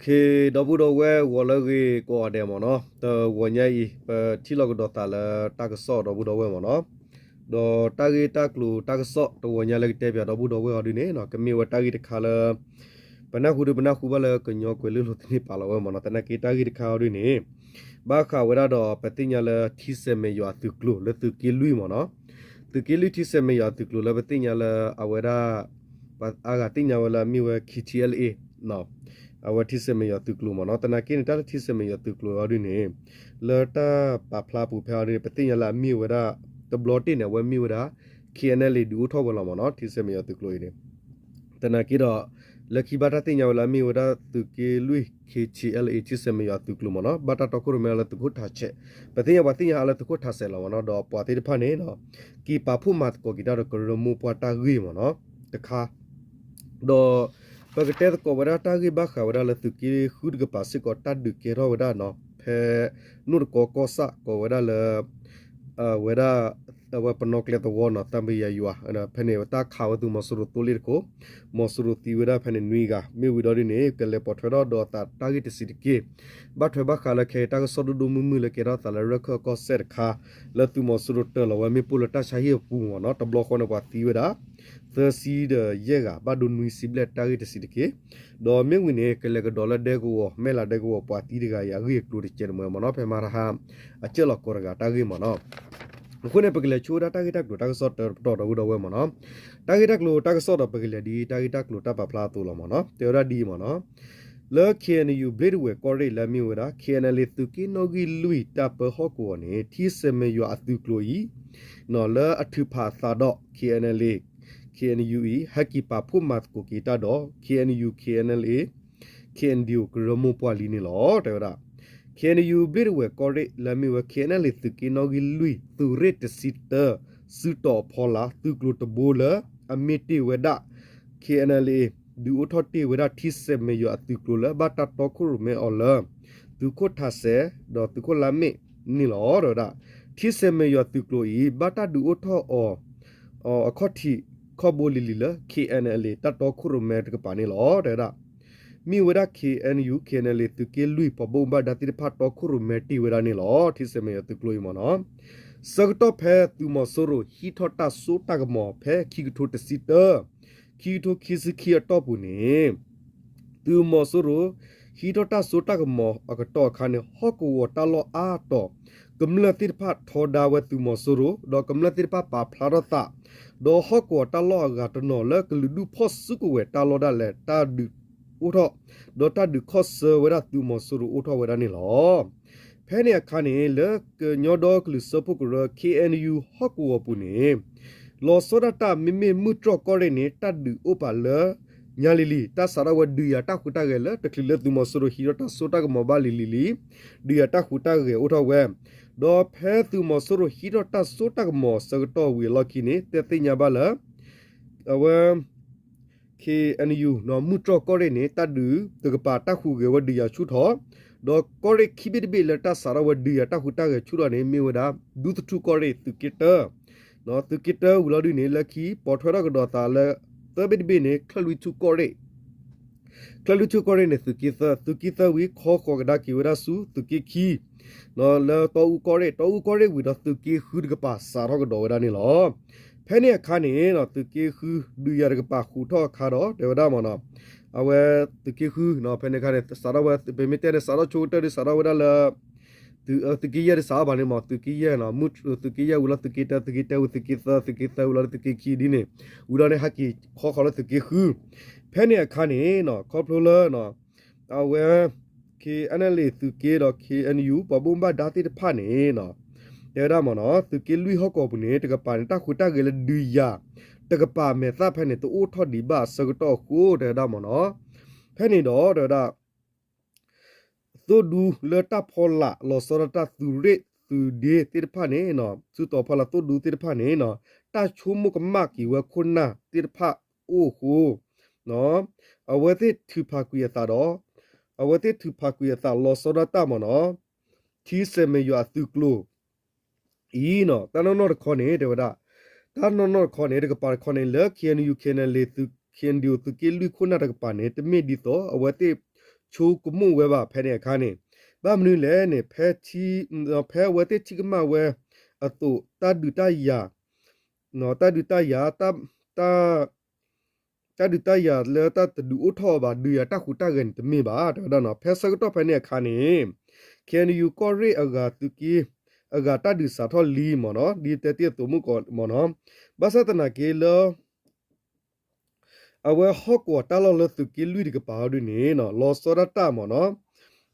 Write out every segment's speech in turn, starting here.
ဒီပုၢ်ဒီဝဲၢ် ဂီၤလၢအဂ့ၤကိးဂၤဒဲးမ့ၢ်နီၤ, တဂီၤညါအံၤ ပထံၣ်လိာ်ကဒီးသးလၢတၢ်ကစီၣ် ဒီပုၢ်ဒီဝဲၢ်မ့ၢ်နီၤ, ဒီးတၢ်ဂ့ၢ်တၢ်ကျိၤတၢ်ကစီၣ်တဂီၤညါလၢကတဲပၠးဒီပုၢ်ဒီဝဲၢ်အီၤဒ်န့ၣ် ကမ့ၢ်ဝဲတၢ်ဂ့ၢ်တခါလၢ ပနၢ်ဟူဒုးပနၢ်ဟူဘၣ်လၢကညီကွဲၤလ့လိၤသန့ၤပာ်လီၤဝဲမ့ၢ်နီၤ, သနာ်က့တၢ်ဂ့ၢ်တခါအီၤဒ်န့ၣ် ဘၣ်ဃးဝဲဒၣ်ဒီးပသ့ၣ်ညါလၢထံဆဲးမဲာ်ယွၤအသုးကျိၤလၢသုးက့လွံၢ်မ့ၢ်နီၤ, သုးက့လွံၢ်ထံဆဲးမဲာ်ယွၤအသုးကျိၤလၢပသ့ၣ်ညါလၢအဝဲဒၣ် အါဂၤသ့ၣ်ညါဝဲလၢအမ့ၢ်ဝဲ ခ့ၣ်ထံၣ်အဲလ်အ့ၣ် အဝဲထံဆဲးမဲာ်ယွၤသုးကျိၤမ့ၢ်နီၤ, သနာ်က့န့ၣ် တၢ်လၢထံဆဲးမဲာ်ယွၤသုးကျိၤအီၤဒ်န့ၣ် လၢတၢ်ပာ်ဖျါပူၤဖဲအီၤဒ်န့ၣ် ပသ့ၣ်ညါလၢအမ့ၢ်ဝဲဒၣ် တဘျီတ့ၢ်န့ၣ် အဝဲမ့ၢ်ဝဲဒၣ် ခ့ၣ်အဲၣ်အဲလ်အ့ၣ် ဒုးအိၣ်ထီၣ်ဝဲလီၤမ့ၢ်နီၤ, ထံဆဲးမဲာ်ယွၤသုးကျိၤအံၤန့ၣ် သနာ်က့ဒီး လၢခံဘၣ်တၢ်သ့ၣ်ညါဝဲလၢအမ့ၢ်ဝဲဒၣ်သုးက့လွံၢ် ခ့ၣ်ထံၣ်အဲလ်အ့ၣ် ထံဆဲးမဲာ်ယွၤသုးကျိၤမ့ၢ်နီၤ, ဘၣ်တၢ်တီခိၣ်ရိၣ်မဲအီၤလၢသုးခိၣ်ထးဆဲး, ပသ့ၣ်ညါပှၤသ့ၣ်ညါအါလၢသုးခိၣ်ထးဆဲးလီၤမ့ၢ်နီၤ, ဒီးပှၤသ့ၣ်တဖၣ်န့ၣ် က့ၤပာ်ဖှိၣ်မၤသကိးက့ၤတၢ်ဒီးကရၢမိၢ်ပှၢ်တၢ်ဂ့ၢ်မ့ၢ်နီၤ, တခါ ဒီးပကတဲသကိးဝဲဒၣ်တၢ်ဂ့ၢ်ဘၣ်ဃးဝဲဒၣ်လၢသုးက့ဃုတကပၤစ့ၢ်ကီး တၢ်ဒုးကဲထီၣ်ဝဲဒၣ်နီၤ, ဖဲနိၣ်တကီကီၢ်ဆၣ်ကိးဝဲဒၣ်လၢ ဝဲဒၣ် အဝဲပနီၣ်ကျဲသဝီနီၤ သံပယၤယွၤ ဖဲန့ၣ်တၢ်ခးဝဲသုးမီၤစိရိၤသိလ့ၣ်တခိၣ်, မီၤစိရိၤသံဝဲဒၣ်ဖဲန့ၣ်နွံဂၤ, မ့ၢ်ဝံၤဒီးဒ်န့ၣ် ကလဲၤပိာ်ထွဲထီၣ်ဒီးအသးတၢ်ဂ့ၢ်တဆံးတက့ၢ်, ဘၣ်ထွဲဘၣ်ဃးလၢခဲအံၤတၢ်ကစီၣ်ဒိၣ်ဒိၣ်မုၢ်မုၢ်လၢကဲထီၣ်သးလၢရၢၢ်ခၢၣ်ကီၢ်စဲၣ်တခါ လၢသုးမီၤစိရိၤတၢၤလီၤဝဲမ့ၣ်ပိၢ်လၢတၢ်ဆါဟံၣ်အပူၤမ့ၢ်နီၤ, တဘျီဃီန့ၣ်ပှၤသံဝဲဒၣ် သၢဆံဒီးယဲၢ်ဂၤ ဘၣ်ဒိနွံဆံဘျဲၣ်တၢ်ဂ့ၢ်တဆံးတက့ၢ်, ဒီးမ့ၢ်ဝံၤန့ၣ် ကလဲၤကဒီးလၢဒဲကဝီၤ မဲၢ်လးဒဲကဝီၤ ပှၤသံတဂၤအံၤအဂ့ၢ်အကျိၤတကဲးန့ၣ်မ့ၢ်နီၤ, ဖဲမၤတဟါ အကၢၣ်လီၤကိးတဂၤတၢ်ဂ့ၢ်မ့ၢ်နီၤ, အဃိန့ၣ် ပကလဲၤဆိဝဲဒၣ်တၢ်ဂ့ၢ်တၢ်ကျိၤတၢ်ကစီၣ်တၢတပတီၢ်ဒီပုၢ်ဒီဝဲၢ်မ့ၢ်နီၤ, တၢ်ဂ့ၢ်တၢ်ကျိၤတၢ်ကစီၣ်ဒီး ပကလဲၤဒ်တၢ်ဂ့ၢ်တၢ်ကျိၤတၢ်ပာ်ဖျါအသိးလီၤမ့ၢ်နီၤ, တဲဝဲဒၣ်ဒ်အံၤမ့ၢ်နီၤ, လၢ ခ့ၣ်အဲၣ်ယူၣ် ဘျ့ဒဝဲၢ်ကီၢ်ရ့ၣ်လၢအမ့ၢ်ဝဲဒၣ် ခ့ၣ်အဲၣ်အဲလ်အ့ၣ် သုးက့နီၣ်ဂံၢ်လွံၢ်တၢ်ပၢဟီၣ်ကဝီၤန့ၣ် ထံဆဲးမဲာ်ယွၤအသုးကျိၤအံၤ လၢအထုးဖးအသးဒီး ခ့ၣ်အဲၣ်အဲလ်အ့ၣ် ခ့ၣ်အဲၣ်ယူၣ်အံၤ ဟဲက့ၤပာ်ဖှိၣ်မၤသကိးက့ၤတၢ်ဒီး ခ့ၣ်အဲၣ်ယူၣ် ခ့ၣ်အဲၣ်အဲလ်အ့ၣ် ခ့ၣ်အဲၣ်ယူၣ် ကရၢမိၢ်ပှၢ်လံန့ၣ်လီၤ တဲဝဲဒၣ်, ခ့ၣ်အဲၣ်ယူၣ် ဘျ့ဒဝဲၢ်ကီၢ်ရ့ၣ်လၢအမ့ၢ်ဝဲ ခ့ၣ်အဲၣ်အဲလ်အ့ၣ် သုးက့နီၣ်ဂံၢ်လွံၢ် သုးရ့ၣ်တဆံတၢ စုတီၤအဖီလာ် သုးကျိၤတဘိလၢ အမ့ၢ်တ့ၢ်ဝဲဒၣ် ခ့ၣ်အဲၣ်အဲလ်အ့ၣ် ဒုးအိၣ်ထီၣ်တ့ၢ်ဝဲဒၣ်ထံဆဲးမဲာ်ယွၤအသုးကျိၤလၢ ဘၣ်တၢ်တီခိၣ်ရိၣ်မဲအီၤလၢ သုးခိၣ်ထးစဲး ဒီးသုးခိၣ်လါမ့ၣ်န့ၣ်လီၤ တဲဝဲဒၣ်, ထံဆဲးမဲာ်ယွၤသုးကျိၤအံၤ ဘၣ်တၢ်ဒုးအိၣ်ထီၣ်အီၤ အခီၣ်ထံးခီၣ်ဘိလံၤလံၤလၢ ခ့ၣ်အဲၣ်အဲလ်အ့ၣ် တၢ်တီခိၣ်ရိၣ်မဲတကပၤန့ၣ်လီၤ တဲဝဲဒၣ်, မ့ၢ်ဝဲဒၣ် ခ့ၣ်အဲၣ်ယူၣ် ခ့ၣ်အဲၣ်အဲလ်အ့ၣ် သုးက့လွံၢ် ပှၤဘၣ်မူဘၣ်ဒါသ့ၣ်တဖၣ်တီခိၣ်ရိၣ်မဲတ့ၢ်ဝဲဒၣ်န့ၣ်လီၤ ထံဆဲးမဲာ်ယွၤသုးကျိၤအံၤမ့ၢ်နီၤ, ဆၢကတီၢ်ဖဲသုးမီၤစိရိၤဟံးထီၣ်တၢ်စိတၢ်ကမီၤ ဖဲခံကထိတဆံတၢ ခံကထိခံဆံခံအတီၢ်ပူၤန့ၣ် သုးမီၤစိရိၤ ဟံးထီၣ်တၢ်စိတၢ်ကမီၤအကတီၢ်အခါန့ၣ် ဟီၣ်ကဝီၤတၢ်လီၢ်အါတီၤ ကမျၢၢ်သ့ၣ်တဖၣ်ထီဒါဝဲသုးမီၤစိရိၤ ဒီးကမျၢၢ်သ့ၣ်တဖၣ်ပာ်ဖျါထီၣ်သး, ဒီးဟီၣ်ကဝီၤတၢ်လီၢ်အဂၤတနီၤလၢကလုာ်ဒူၣ်ဖီၣ်စုကဝဲၤတၢ်လီၢ်ဒၣ်လဲာ် တၢ်ဒုးအိၣ်ထီၣ် ဒီးတၢ်ဒုးခီၣ်ဆၢဝဲဒၣ်သုးမီၤစိရိၤအိၣ်ထီၣ်ဝဲဒၣ်န့ၣ်လီၤ. ဖဲန့ၣ်အခါန့ၣ် လၢကညီဒီကလုာ်စၢဖှိၣ်ကရၢ ခ့ၣ်အဲၣ်ယူၣ် ဟီၣ်ကဝီၤပူၤန့ၣ် လီၤဆီဒၣ်တၢ်မ့မ့ၢ်မုၢ်တြီၢ်ကီၢ်ရ့ၣ်န့ၣ် တၢ်ဒုးအိၣ်ပာ်လၢညါလံၤလံၤ တၢ်စးထီၣ်ဝဲဒုးယၤတၢ်ဟူးတၢ်ဂဲၤလၢတချုးလၢသုးမီၤစိရိၤဟံးထီၣ်တၢ်စိတၢ်ကမီၤဘၣ်လံၤလံၤလံၤ ဒုးယၤတၢ်ဟူးတၢ်ဂဲၤအိၣ်ထီၣ်ဝဲ, ဒီးဖဲသုးမီၤစိရိၤဟံးထီၣ်တၢ်စိတၢ်ကမီၤဆၢကတီၢ်ဝံၤအလီၢ်ခံန့ၣ် တဲသ့ၣ်ညါဘၣ်လၢ အဝဲ ခ့ၣ်အဲၣ်ယူၣ် မုၢ်တြီၢ်ကီၢ်ရ့ၣ်န့ၣ် တၢ်ဒုးတကပၤတၢ်ဟူးဂဲၤဝဲဒုးယၤဆူၣ်ထီၣ်, ဒီးကီၢ်ရ့ၣ်ခံဘ့ၣ်တဘ့ၣ်လၢတၢ်စးထီၣ်ဝဲဒုးယၤတၢ်ဟူးတၢ်ဂဲၤဆူၣ်ထီၣ်န့ၣ် မ့ၢ်ဝဲဒၣ် ဒူသထူၣ်ကီၢ်ရ့ၣ် သုးက့တၢ သုးက့တၢဝံၤလီၤဒုးန့ၣ် လၢခံပိာ်ထွဲထီၣ်ကဒီးသးလၢ သၢဘ့ၣ်တဘ့ၣ်န့ၣ် ချၢၣ်လွံၢ်ထူၣ်ကီၢ်ရ့ၣ် ချၢၣ်လွံၢ်ထူၣ်ကီၢ်ရ့ၣ်န့ၣ် သုးက့သၢ, သုးက့သၢဝံၤ ခီဃီၤကဒါက့ၤဝဲဒၣ်ဆူသုးက့ခံ လၢတီအူကီၢ်ရ့ၣ်, တီအူကီၢ်ရ့ၣ်ဝံၤဒီးသုးက့ဃုတကပၤစးထီၣ်ကဒီးဝဲဒၣ်န့ၣ်လီၤ. ဖဲန့ၣ်အခါန့ၣ် သုးက့ဃုဒုးယၤတကပၤဟူးထီၣ်အခါဒီး တဲဝဲဒၣ်မ့ၢ်နီၤ, အဝဲသုးက့ဃု ဖဲန့ၣ်အခါန့ၣ် စးထီၣ်ဝဲ ပမ့ၢ်တဲန့ၣ် စးထီၣ်ဆိကတၢၢ်ဒုးစးထီၣ်ဝဲဒၣ်လၢ သုးက့ယဲၢ်ဒုးစးထီၣ်ဘၣ်န့ၣ်မ့ၢ် သုးက့ယဲၢ် မုၢ် သုးက့ယဲၢ်ဝံၤလီၤသုးက့တၢ, သုးက့တၢဝံၤသုးက့သၢ, သုးက့သၢဝံၤလီၤသုးက့ခံဒ်န့ၣ်, ဝံၤဒီးန့ၣ်ဟဲက့ၤခီဃီၤလၢသုးက့ဃု, ဖဲန့ၣ်အခါန့ၣ် ခီဖျိလၢ အဝဲ ခ့ၣ်အဲၣ်ယူၣ် သုးက့ဒီး ခ့ၣ်အဲၣ်ယူၣ် ပှၤဘၣ်မူဘၣ်ဒါသ့ၣ်တဖၣ်န့ၣ် တဲဝဲဒၣ်မ့ၢ်နီၤ သုးက့လွံၢ်ဟီၣ်ကဝီၤပူၤန့ၣ် တကပၤန့ၣ် တၢ်ဟူးတၢ်ဂဲၤလၢဒုးယၤ တကပၤမဲာ်သၣ်ဖဲန့ၣ် တအိၣ်ထီၣ်ဒံးဘၣ်အဆၢကတီၢ်အဃိ တဲဝဲဒၣ်မ့ၢ်နီၤ, ဖဲန့ၣ်ဒီး တဲဝဲဒၣ် သိၣ်ဒူလၢတၢ်ဖီလာ်လီၤဆီဒၣ်တၢ်သုးရ့ၣ်သုးဒ့သ့ၣ်တဖၣ်န့ၣ် စုတီၤဖီလာ်သိၣ်ဒူသ့ၣ်တဖၣ်န့ၣ် တၢ်ဆိကမိၣ်ကမၣ်က့ၤဝဲခိၣ်နၢ်သ့ၣ်တဖၣ်အိၣ်အဃိ အဝဲသ့ၣ်ထုးဖးကွံာ်အသးဒီး အဝဲသ့ၣ်ထုးဖးကွံာ်အသးလီၤဆီဒၣ်တၢ်မ့ၢ်နီၤ ထံဆဲးမဲာ်ယွၤအသုးကျိၤ အံၤ တၢ်နီၢ်နီၢ်တခီန့ၣ် တဲဝဲဒၣ် တၢ်နီၢ်နီၢ်တခီန့ၣ် တကပၤတခီန့ၣ် လၢ ခ့ၣ်အဲၣ်ယူၣ် ခ့ၣ်အဲၣ်ယူၣ် သုးက့လွံၢ်ခိၣ်နၢ်တကပၤန့ၣ် တမ့ၢ်ဒ်သိး အဝဲသ့ၣ် ဆိကမိၣ်ဝဲဘၣ်ဖဲန့ၣ်အခါန့ၣ်, ဘၣ်မနုၤလဲၣ်န့ၣ် ဖဲ ဖဲအဝဲသ့ၣ်ထံၣ်ကမၣ်ဝဲအသိး တၢ်ဒုးတၢ်ယၤ တၢ်ဒုးတၢ်ယၤ တၢ်ဒုးတၢ်ယၤလၢတၢ်တဒုးအိၣ်ထီၣ်ဘၣ် ဒုးယၤတၢ်ဟူးတၢ်ဂဲၤန့ၣ်တမ့ၢ်ဘၣ် တဲဝဲဒၣ်နီၤ. ဖဲဆၢကတီၢ်ဖဲန့ၣ်အခါန့ၣ် ခ့ၣ်အဲၣ်ယူၣ် ကီၢ်ရ့ၣ်အဂၤသုးက့ အဂၤတၢ်ဒုးစးထီၣ်လံမ့ၢ်နီၤ ဒ်တဲတ့ၢ်အသိးမုၢ်ကီးမ့ၢ်နီၤ. ဘၣ်ဆၣ်သနာ်က့လၢ အဝဲဟီၣ်ကဝီၤတၢ်လီၢ်လၢသုးက့လွံၢ်တကပၤအီၤဒ်န့ၣ် လီၤဆီဒၣ်တၢ်မ့ၢ်နီၤ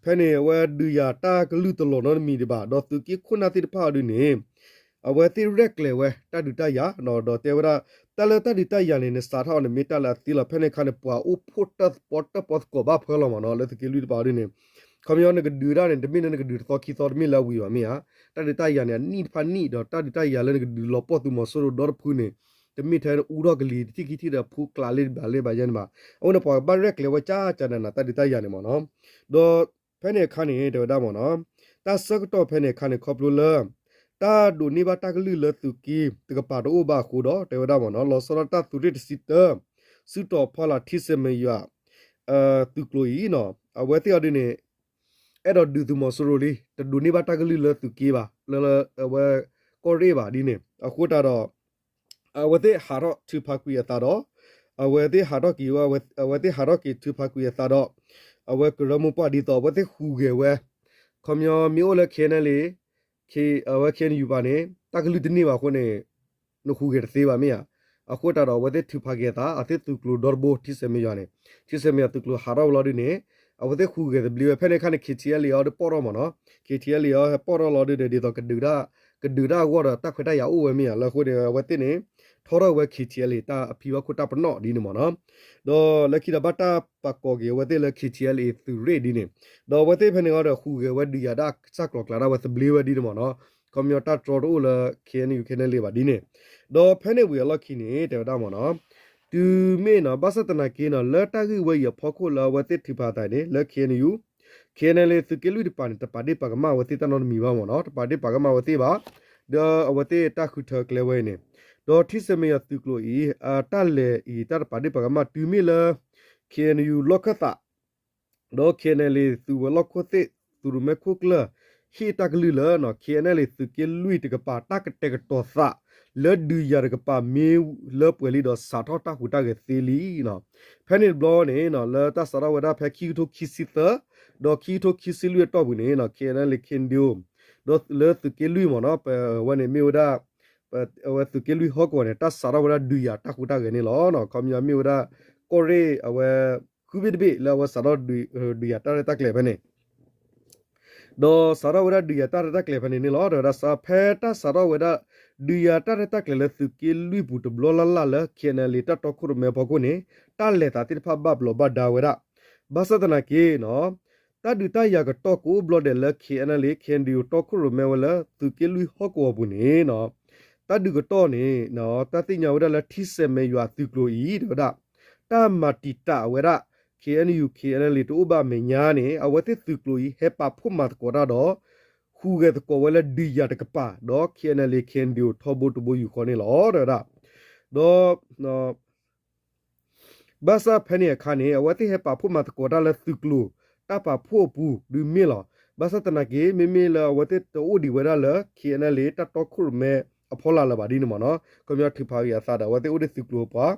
ဖဲန့ၣ်အဝဲဒုးယၤတၢ်ကလုၢ်တလီၤနီတမံၤဒံးဘၣ် ဒီးသုးက့ခိၣ်နၢ်သ့ၣ်တဖၣ်အီၤဒ်န့ၣ် အဝဲသ့ၣ်ရဲၣ်ကျဲၤဝဲတၢ်ဒုးတၢ်ယၤ ဒီးတဲဝဲဒၣ် တၢ်လၢတၢ်ဒုးတၢ်ယၤန့ၣ် နစးထီၣ်အီၤန့ၣ်မ့ၢ်တၢ်လၢအသ့လီၤ. ဖဲန့ၣ်အခါန့ၣ် ပှၤအိၣ်ဖှိၣ်တၢၣ်ပီတၢၣ်ပီသကိးဘၣ်ဖၢလီၤမ့ၢ်နီၤ လၢသုးက့လွံၢ်တကပၤအီၤဒ်န့ၣ် ခီပညီနကဒုးဒၣ်န့ၣ် တမ့ၢ်လၢနကဒုးတသီခံသီ တမ့ၢ်လၢအဝံၤဘၣ်မ့ၢ်ဧါ. တၢ်ဒုးတၢ်ယၤန့ၣ် အနံၣ်တဖၣ်နံၣ် ဒီးတၢ်ဒုးတၢ်ယၤလၢနကဒုးလီၤပှီၢ်သုးမီၤစိရိၤဒီတဖုန့ၣ် တမ့ၢ်ထဲအူထီၣ်ကလံၤတထံၣ်ခံထံၣ်ဒီး ဖူကျးလံဘၣ်လံဘၣ်ယဲန့ၣ်ဘၣ်. အဃိန့ၣ် ပှၤကဘၣ်ရဲၣ်ကျဲၤဝဲကၢ်ကၢ်နးနး တၢ်ဒုးတၢ်ယၤန့ၣ်မ့ၢ်နီၤ. ဒီးဖဲန့ၣ်အခါန့ၣ် တဲဝဲဒၣ်မ့ၢ်နီၤ တၢ်ဆၢကတီၢ်ဖဲန့ၣ်အခါန့ၣ် ခီဖျိလၢ တၢ်ဒိးန့ၢ်ဘၣ်တၢ်ကလုၢ်လၢသုးက့တကပၤတအိၣ်ဘၣ်အဃိဒီး တဲဝဲဒၣ်မ့ၢ်နီၤ လီၤဆီဒၣ်တၢ်သုးရ့ၣ်တဆံတၢ စုတီၤဖီလာ်ထံဆဲးမဲာ်ယွၤ သုးကျိၤအံၤနီၤ အဝဲသ့ၣ်အီၤဒ်န့ၣ် အဲၣ်ဒိးဒုးသုးမီၤစိရိၤလံ တဒိးန့ၢ်ဘၣ်တၢ်ကလုၢ်လၢသုးက့ဘၣ် လၢအဝဲကီၢ်ရ့ၣ်ဘၣ်ဒ်န့ၣ် အဃိတးဒီး အဝဲသ့ၣ်ဟးထီၣ်ထုးဖးကွံာ်အသးဒီး အဝဲသ့ၣ်ဟးထီၣ်က့ၤဝဲ အဝဲသ့ၣ်ဟးထီၣ်က့ၤထုးဖးကွံာ်အသးဒီး အဝဲကရၢမိၢ်ပှၢ်ဒ်သိး အဝဲသ့ၣ်ဟူးဂဲၤဝဲ ခီပညီမ့ၢ်အိၣ်လၢ ခ့ၣ်အဲၣ်ယူၣ် အဝဲ ခ့ၣ်အဲၣ်ယူၣ် ပၤန့ၣ် တၢ်ကလုၢ်တန့ၢ်ဘၣ်အဃိန့ၣ် နဟူးဂဲၤတသ့ဘၣ်မ့ၢ်ဧါ. အဃိတးဒီး အဝဲသ့ၣ်ထုးဖးက့ၤအသး အဝဲသ့ၣ်သုးကျိၤဒီတဘိ ထံဆဲးမဲာ်ယွၤန့ၣ် ထံဆဲးမဲာ်ယွၤသုးကျိၤဟးထီၣ်ဝဲလီၤဒ်န့ၣ် အဝဲသ့ၣ်ဟူးဂဲၤသဘျ့ဝဲ ဖဲန့ၣ်အခါန့ၣ် ခ့ၣ်ထံၣ်အဲၣ်လ့ၣ်အီၤဒီးပီၣ်ထီၣ်မ့ၢ်နီၤ ခ့ၣ်ထံၣ်အဲၣ်လ့ၣ်အီၤဟဲပီၣ်ထီၣ်လီၤဒ်န့ၣ် ဒ်သိး ကဒုးတၢ်အဂီၢ်ဒီး တၢ်ခွဲးတၢ်ယာ်အိၣ်ဝဲမ့ၢ်ဧါ လၢအဃိန့ၣ် အဝဲသ့ၣ်န့ၣ် ထီထီၣ်ဝဲ ခ့ၣ်ထံၣ်အဲၣ်လ့ၣ် တၢ်အဖံဘၣ်ခိၣ်တၢ်ပနီၣ်ဒ်န့ၣ်မ့ၢ်နီၤ ဒီးလၢခံဒီးဘၣ်တၢ်ပာ်ကိးက့ၤအဝဲသ့ၣ်လၢ ခ့ၣ်ထံၣ်အဲၣ်လ့ၣ် သုးရ့ၣ်ဒ်န့ၣ် ဒီးအဝဲသ့ၣ်ဖဲန့ၣ်အီၤဒီး ဟူးဂဲၤဝဲဒုးယၤတၢ်စၢ်ကျီၤကျါဒၣ်ဝဲသဘျ့ဝဲဒ်န့ၣ်မ့ၢ်နီၤ ခီပညီတၢ်တြီတအိၣ်လၢ ခ့ၣ်အဲၣ်ယူၣ် ခ့ၣ်အဲၣ်ယူၣ် ဘၣ်ဒ်န့ၣ် ဒီးဖဲန့ၣ်ဝံၤအလီၢ်ခံန့ၣ် တဲဝဲဒၣ်မ့ၢ်နီၤ တုၤမ့ၢ်နီၤ ဘၣ်ဆၣ်သနာ်က့နီၤ လၢတၢ်ဂ့ၢ်ဝဲအံၤအဖီခိၣ်လၢအဝဲသ့ၣ်ထုးဖးအသးန့ၣ် လၢ ခ့ၣ်အဲၣ်ယူၣ် ခ့ၣ်အဲၣ်ယူၣ် သုးက့လွံၢ်တကပၤန့ၣ် တပာ်ဒ့ၣ်ပာ်ကမၣ်အဝဲသ့ၣ်တၢ်နီတမံၤဘၣ်မ့ၢ်နီၤ တပာ်ဒ့ၣ်ပာ်ကမၣ်အဝဲသ့ၣ်ဘၣ် ဒီးအဝဲသ့ၣ်တၢ်ဃုထၢကျဲဝဲအံၤန့ၣ် ဒီးထံဆဲးမဲာ်ယွၤသုးကျိၤအံၤ အတၢ်လဲၤအံၤ တၢ်တပာ်ဒ့ၣ်ပာ်ကမၣ်တုၤမ့ၢ်လၢ ခ့ၣ်အဲၣ်ယူၣ် လီၢ်ခၢၣ်သး ဒီး ခ့ၣ်အဲၣ်ယူၣ် သုးဝဲၤလီၢ်ခိၣ်သ့ၣ် သုးရိၣ်မဲခိၣ်ကျၢၢ် ဟ့ၣ်တၢ်ကလုၢ်လၢ ခ့ၣ်အဲၣ်ယူၣ် သုးက့လွံၢ်တကပၤ တၢ်ကတဲာ်ကတီၤသး လၢဒုးယၤတကပၤမ့ၢ်လၢပှဲၤလံဒီး စးထီၣ်တၢ်ဟူးတၢ်ဂဲၤသ့လံနီၤ ဖဲန့ၣ်တဘျီန့ၣ် လၢတၢ်စးထီၣ်ဝဲဒၣ်ဖဲခံကထိခံဆံသၢ ဒီးခံကထိခံဆံလွံၢ်အတီၢ်ပူၤန့ၣ် ခ့ၣ်အဲၣ်ယူၣ် ခ့ၣ်အဲၣ်ယူၣ် ဒီးလၢသုးက့လွံၢ်မ့ၢ်နီၤ ပဝဲန့ၣ်မ့ၢ်ဝဲဒၣ် အဝဲသုးက့လွံၢ်ဟီၣ်ကဝီၤန့ၣ် တၢ်စးထီၣ်ဝဲဒၣ်ဒုးယၤတၢ်ဟူးတၢ်ဂဲၤန့ၣ်လီၤ. ခီပညီမ့ၢ်ဝဲဒၣ် ကီၢ်ရ့ၣ်အဝဲ ဃုဘ့ၣ်တဘ့ၣ်လၢအဝဲစးထီၣ်ဒုးယၤတၢ်ရဲၣ်တၢ်ကျဲၤဖဲန့ၣ် ဒီးစးထီၣ်ဝဲဒၣ်ဒုးယၤတၢ်ရဲၣ်တၢ်ကျဲၤဖဲန့ၣ်န့ၣ်လီၤ. ဒီးဝဲဒၣ်စးဖဲတၢ်စးထီၣ်ဝဲဒၣ် ဒုးယၤတၢ်ရဲၣ်တၢ်ကျဲၤလၢသုးက့လွံၢ်ပူၤတဘျီလၢ်လၢ်လၢ ခ့ၣ်အဲၣ်ယူၣ် တၢ်တီခိၣ်ရိၣ်မဲအဖီခိၣ်န့ၣ် တၢ်လဲၤသးသ့ၣ်တဖၣ်ဘၣ်ဘျီးဘၣ်ဒါဝဲဒၣ် ဘၣ်ဆၣ်သနာ်က့နီၤ တၢ်ဒုးတၢ်ယၤကတီၢ်ကအိၣ်ဘျီဒဲးလၢ ခ့ၣ်အဲၣ်ယူၣ် ခ့ၣ်အဲၣ်ယူၣ် တီခိၣ်ရိၣ်မဲဝဲလၢ သုးက့လွံၢ်ဟီၣ်ကဝီၤပူၤန့ၣ်နီၤ တၢ်ဒုးကတီၢ်န့ၣ် တၢ်သ့ၣ်ညါဝဲဒၣ်လၢထံဆဲးမဲာ်ယွၤအသုးကျိၤအံၤ တဲဝဲဒၣ် တၢ်မၤတံာ်တာ်ဝဲဒၣ် ခ့ၣ်အဲၣ်ယူၣ် ခ့ၣ်အဲၣ်ယူၣ် တအိၣ်ဘၣ်အမဲာ်ညါန့ၣ် အဝဲသ့ၣ်သုးကျိၤအံၤ ဟဲပာ်ဖှိၣ်မၤသကိးတၢ်ဒီး ဟူးဂဲၤသကိးဝဲလၢဒုးယၤတကပၤ ဒီး ခ့ၣ်အဲၣ်ယူၣ် ခ့ၣ်အဲၣ်ယူၣ် ထီဘိတဘိယူၢ်ဃီန့ၣ်လီၤ တဲဝဲဒၣ် ဒီး ဘၣ်ဆၣ်ဖဲန့ၣ်အခါန့ၣ် အဝဲသ့ၣ်ဟဲပာ်ဖှိၣ်မၤသကိးတၢ်လၢသုးကျိၤ တၢ်ပာ်ဖှိၣ်အပူၤဒုးမ့ၢ်လီၤ. ဘၣ်ဆၣ်သနာ်က့ မ့မ့ၢ်လၢအဝဲသ့ၣ်တအိၣ်ဒံးဝဲဒၣ်လၢ ခ့ၣ်အဲၣ်ယူၣ် တၢ်တီခိၣ်ရိၣ်မဲအဖီလာ်လၢၤဘၣ်ဒ်န့ၣ်မ့ၢ်နီၤ ခီပညီထုးဖးက့ၤအသးဒီး အဝဲသ့ၣ်အိၣ်ဒံးသုးကျိၤပှၤ